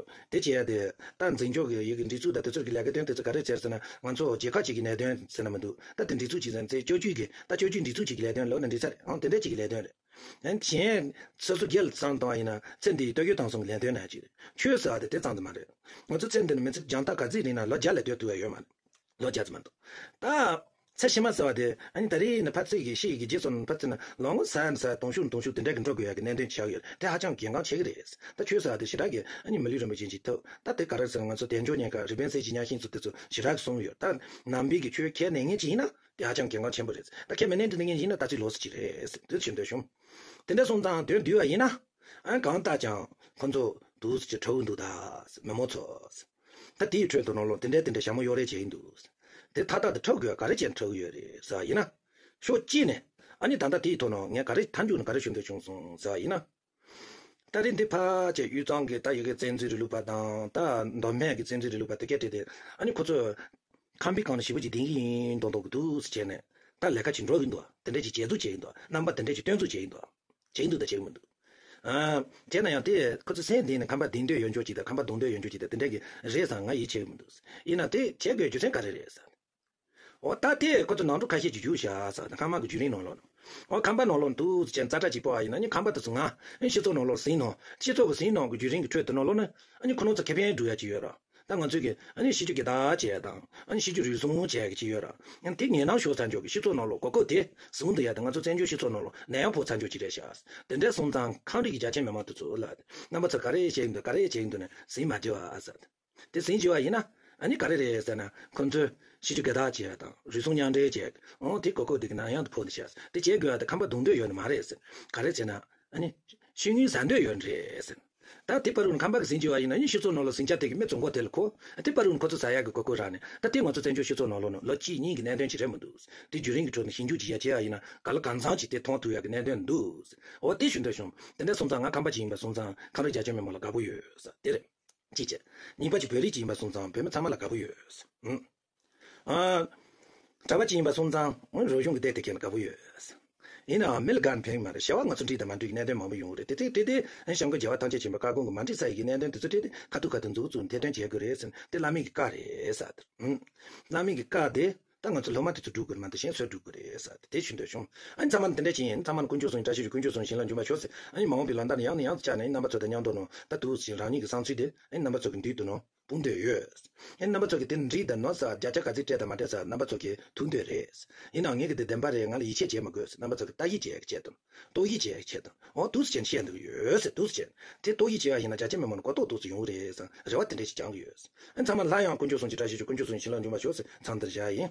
དེ་བྱས་ཡ་དེ་ད་འཛིན་སྐྱོང་གི་ཡི་གེ་སྒྲིག་འཛུགས་དང་དེ་ཚོ་གི་ལས་ཀ་དོན་དེ་ཚོ་ག་རེ་བྱས་ཟེར་ན། ང་ཚོ་རྒྱལ་ཁབ་ཅིག་གི་གནད་དོན་ཟེར་ན་མི་འདུག་ད་དེ་སྒྲིག་འཛུགས་ཅིག་ཟེར་ན་ཚེ་བཅོ་བརྒྱད་ཀྱི་ད་བཅོ་བརྒྱད་སྒྲིག་འཛུགས་ཅིག་གི་ལས་དོན་ལབ་ན་འགྲིག་ས་རེད། ཨང་དེ་འདྲ་ཅིག་གི་ལས་དོན་རེད། ཨང་གཞན་སོ་སོ་སྒེར་ལ་བསམ་བཏང་བ་ཡིན་ན་ཚེ་འདིའི་ལྟོ་གོས་གཏོང་སོང་གི་ལས་དོན་ནང་ཅིག་རེད། ཆོས་ཟེར་བ་དེ་དེ་ཙམ་དུ་མ་རེད། ང་ཚོ་ཚེ་འདི་ནས་མི་ཚེ་འགྱངས་སྟབས་ག་ཚོད་རིང་ན་ལོ་བརྒྱ་ལས་སྡོད་ཐུབ་ཡ་ཡོད་མ་རེད། ལོ་བརྒྱ་ཙམ་མ་གཏོགས། ད་ཚེ་ཕྱི་མ་ཟེར་བ་དེ་ཨ་ནི་ད་རེས་ནས་ཕར་ཚེ་གི་ཤི་ཡི་གི་རྗེས་སུ་ཕར་ཚེ་ན་ལོ་ངོ་ས་ན་ས་དུང་ཕྱུར་དུང་ཕྱུར་དེ་འདྲ་གི་འགྲོ་དགོས་ཡ་གི་གནད་དོན་ཆགས་ཡོད། དེ་ཧ་ཅང་གལ་འགངས་ཆེ་གི་རེད། ད་ཆོས་ཟེར་བ་དེ་ཞེ་དྲག་གི་ཨ་ནི་མི་ལུས་རིན་པོ་ཆེ་ཅིག་ཐོབ། ད་དེ་ག་རེ་ཟེར་ན་ང་ཚོ་དལ་འབྱོར་ཉེན་ཁ་རི་པན་གསེར་གྱི་གཉའ་ཤིང་ཚོ་དེ་ཚོ་ཞེ་དྲག་གི་གསུངས་ཡོད། ད་ནང་པའི་གི་ཆོས་ཁས་ལེན་མཁན་ཅིག་ཡིན་ན་དེ་ཧ་ཅང་གལ་འགངས་ཆེན་པོ་རེད། ད་ཁས་མི་ལེན་དུ་ལེན་མཁན་ཡིན་ན་ད་ཚིག་ལོགས་སུ་ཅིག་རེད་དེ་ཞུ་འདོད་བྱུང་། དེ་འདྲ་སོང་ཙང་དོན་བསྡུས་པ་ཡིན་ན། ཨ་གང་ལྟར་ཀྱང་ཁོ་ཚོ་འདུག་སེ་ཁྲོ་གི་འདུག་ད་མི་མང་ཚོ། ད་དེའི་ཁྲོད་དུ་ནང་ལོགས་དེ་འདྲ་དེ་འདྲ་ཞྭ་མོ་གཡོག་རེས་བྱེད་ཀྱི་འདུག་དེ་མཐའ་དག་ཏུ་ཁྲོ་གི་ཡོད། ག་རེ་བྱས་ནས་ཁྲོ་གི་ཡོད་རེད་ཟེར་བ་ཡིན་ན། ཕྱོགས་གཅིག་ནས་ཨ་ནི་ད་ལྟ་དེའི་ཐོག་ནས་ངས་ག་རེ་མཐའ་མཇུག་ནས་ག་རེ་ཞུ་འདོད་བྱུང་སོང་ཟེར་བ་ཡིན་ན། ད་རེས་འདི་ཕལ་ཆེར་དབུས་གཙང་གི་ད་ཡ་གི་བཙན་འཛུལ་རིང་ལུགས་པ་དང་ད་མདོ་སྨད་ཀྱི་བཙན་འཛུལ་རིང་ལུགས་པ་དེ་སྐད་བྲིས་ཏེ། ཨ་ནི་ཁོ་ཚོས་ཁམས་པའི་སྒང་ནས་ཞེ་པོ་ཅིག་བསྡད་ཀྱི་ཡིན་མདོག་མདོག་གི་འདུག་སེ་བྱས་ནས་ད་ལས་ཀ་ཅིག་འགྲོ་གི་འདུག་དེ་འདྲ་ཅིག་བྱེད་འཛུགས་བྱེད་ཀྱི་འདུག་རྣམ་པ་དེ་འདྲ་ཅིག་སྟོན་འཛུགས་བྱེད་ཀྱི་འདུག་བྱེད་ཀྱི་འདུག་དང་བྱེད་ཀྱི་མི་འདུག་ཨ། བྱས་ན་ཡང་དེ་ཁོ་ཚོ་སེམས་གཏིང་ནས་ཁམས་པ་བདེན་འདོད་ཡོད་འཇོག་ཅིག་དང་ཁམས་པ་གདུང་འདོད་ཡོད་འཇོག་ཅིག་དང་དེ་འདྲ་གི་རེད་བསམ་ང་ཡིད་ཆེས་ཀྱི་མི་འདུག་ཡིན་ན་དེ་བྱེད་དགོས་རྒྱུ་མཚན་ག་རེ་རེད་ཟེར། འོ་ད་དེ་ཁོ་ཚོ་ནང་འགྲོ་ཁ་ཤས་ཀྱིས་བརྒྱུད་བཞག་ཟེར། ཁམས་པ་གི་བརྒྱུད་རིམ་ནང་ལོགས་ནས། འོ་ཁམས་པ་ནང་ལོགས་འདུག་ཅན་ཙ་དྲག་ཅིག་སྤོ་བ་ཡིན་ན་ནི་ཁམས་པ་དེ་ཚོ་ང་ཨེ་སྤྱི་ཚོགས་ནང་ལོགས་ཟིན་ནོ། སྤྱི་ཚོགས་ཀྱི་ཟིན་ནོ་གི་བརྒྱུད་རིམ་གྱི་ཁྲོད་དུ་ནང་ལོགས་ནས་ཨ་ནི་ཁོ་རང་ཚོ་ཁེ་ཕན་སྒྲུབ་ཡ་ཅིག་ཡོད་ར། ད་ང་ཚོས་ཀྱི་ཨ་ནི་ཤེས་རྒྱུད་དགེ་དག་བྱས་དང་ཨ་ནི་ཤེས་རྒྱུད་རུལ་སུངས་བྱས་ཀྱི་ཅིག་ཡོད་ར། ཡང་དེ་ངན་ནམ་ཤོར་ཚར་འཇོག་གི་སྤྱི་ཚོགས་ནང་ལོགས་གོ་སྐབས་དེ་ཟུང་དུ་ཡ་དང་ང་ཚོ་བཙན་བྱོལ་སྤྱི་ཚོགས་ནང་ལོགས་ནད་ཡམས་ཕོག་ཚར་འཇོག་ཅིག་རེད་ཤག་དེ་འདྲ་སོང་ཙང་ཁམས་རིགས་ཀྱི་རྒྱ་ཆེ་མི་མང་དེ་ཚོ་ལ་རྣམ་པ་ཚོ་ག་རེ་བྱེད་ཀྱི་འདུག་ག་རེ་བྱེད་ཀྱི་འདུག་ནས་ཟིན་མ་བྱེད་པ་ཟེར། དེ་ཟིན་བྱས་པ་ཡིན་ན་ཨ་ནི་ག་རེ་རེད་ཟེར་ན་ཁོང་ཚོས་ཤེས་རྒྱུད་དགེ་དག་བྱས་དང་རུལ་སུངས་མཉམ་འབྲེལ་བྱས། འོང་དེ་གོ་སྐབས་དེ་གི་ནང་ཡང་དུ་ཕོག་ནས་བྱས། དེ་བྱེད་དགོས་པ་དེ་ཁམས་པ་གདུང་འདོད་ཡོད་ནི་མ་རེད་ཟེར། ག་རེ་བྱས་ན་ཨ་ནི་ཤེས་ཡོན་ཟ་འདོད་ཡོད་ནི་རེད་ཟེར། ད་དེ་བར་དུ་ནི་ཁམས་པ་གི་ཟིན་བྱས་པ་ཡིན་ན་ཨ་ནི་སྤྱི་ཚོགས་ནང་ལ་ཟིང་ཆ་དེ་གི་མི་བཙོང་གོ་དེ་ལ་གོ། དེ་བར་དུ་ནི་ཁོ་ཚོ་ཟ་ཡག་གི་གོ་སྐབས་རག་ནས་ད་དེ་ང་ཚོ་བཙན་བྱོལ་སྤྱི་ཚོགས་ནང་ལོགས་ནི་ལོ་གཅིག་གཉིས་ཀྱི་གནད་དོན་ཅིག་རེད་མི་འདུག་དེ་བརྒྱུད་རིམ་གྱི་ཁྲོད་ནས་ཞིབ་འཇུག་ཅིག་ཡ་བྱས་པ་ཡིན་ན་ག་ལ་གང་འཚམ་ཅིག་དེ་མཐོང་ཐུབ་ཡག་གི་གནད་དོན་འདུག་འོ་དེ་ཞུ་འདོད་བྱུང་། དེ་འདྲ་སོང་ཙང་ང་ཁམས་པ་ཅིག་ཡིན་པ་སོང་ཙང་ཁམས་རིགས་རྒྱ་ཆེ་མི་མང་ལ་དགའ་པོ་ཡོད་ས་དེ་རེད། གཅིག་བྱས། གཉིས་པ་གཅིག་བོད་རིགས་གཅིག་ཡིན་པ་སོང་ཙང་བོད་མི་ཚང་མ་ལ་དགའ་པོ་ཡོད། ཨུམ། ཨ། གྲྭ་པ་གཅིག་ཡིན་པ་སོང་ཙང་རང་གཞུང་གི་སྡེ་དེ་གས་ལ་དགའ་པོ་ཡོད། ཡིན་ནའང་མི་ལ་དགའ་ནས་ཕན་གྱི་མ་རེད། བྱ་བ་ང་ཚོ་འགྲིག་དང་མ་འགྲིག་གི་གནད་དོན་མང་པོ་ཡོང་གི་རེད། དེ་དེ་དེ་དེ་སྐྱབས་མགོན་རྒྱལ་བ་ཐམས་ཅད་མཁྱེན་པ་བཀའ་དགོངས་ཀྱི་མ་འགྲིག་ས་ཡི་གི་གནད་དོན་དེ་ཚོ་དེ་དེ་ཁ་ཐུག་ཁ་ཐུག་འཛུགས་བཙུགས་ཐེར་འདོན་བྱེད་དགོས་རེད་ཟེར་ནས་དེ་བླ་མའི་གི་བཀའ་རེད་ཟེར། ཨུམ། བླ་མའི་གི་བཀའ་དེ། ད་ང་ཚོ་སློབ་མ་དེ་ཚོ་སྒྲུབ་དགོས་མ་གཏོགས་གཞན་སུས་སྒྲུབ་དགོས་རེད་ཟེར་དེ་ཞུ་འདོད་བྱུང་། ཨ་ནི་ཚང་མ་འདི་འདྲ་ཅིག་ཡིན། ཚང་མ་ལ་དཀོན་མཆོག་གསུམ་བཀྲ་ཤིས་ཤོག་དཀོན་མཆོག་གསུམ་བྱིན་རླབས་འབྱུང་བར་ཤོག་ཟེར། ཨ་ནི་མ་འོངས་པའི་ལོ་ཟླ་ནི་ཡང་ནས་ཡང་དུ་བསྐྱར་ནས་རྣམ་པ་ཚོ་དང་མཉམ་དུ་ནོ་ད་འདུག་ཟིན་རང་ཉིད་ཀྱི་བསམ་ཚུལ་དེ་ཨ་ནི་རྣམ་པ་ཚོ་གི་མདུན་དུ་ནོ། སྤུངས་འདོད་ཡོད། ཨེ་རྣམ་པ་ཚོ་གིས་དེ་འགྲིག་དང་ནོར་ས་བརྒྱ་ཆ་ག་ཚོད་སྤྲད་དང་མ་སྤྲད་ས་རྣམ་པ་ཚོ་གིས་ཐུགས་འདོད་རེད། ཡིན་ནའང་ངས་གི་དེ་བདེན་པ་རེད། ང་ལ་ཡིད་ཆེས་བྱེད་མ་དགོས། རྣམ་པ་ཚོ་གིས་ལྟ་ཡིད་བྱེད་ཀྱི་བྱེད་དང་། རྟོག་ཡིད་བྱེད་ཀྱི་བྱེད་དང་། འོ་འདུག་སེ་བྱས་ནས་བཤད་འདུག་ཡོད་ཟེར། འདུག་སེ་བྱས་ནས་དེ་རྟོག་ཡིད་བྱེད་པ་ཡིན་ན་རྒྱ་ཆེ་མི་མང་ནས་གོ་རྟོགས་འདུག་སེ་ཡོང་གི་རེད་བསམ་རེ་བ་དེ་འདྲ་ཞིག་བཅངས་ཀྱི་ཡོད། ཨེ་ཚང་མ་སླར་ཡང་དཀོན་མཆོག་གསུམ་གྱི་བཀྲ་ཤིས་ཤོག་དཀོན་མཆོག་གསུམ་གྱི་བྱིན་རླབས་འབྱུང་བར་ཤོག་ཟེར་མཚམས་འདིར་བཞག་ཡིན།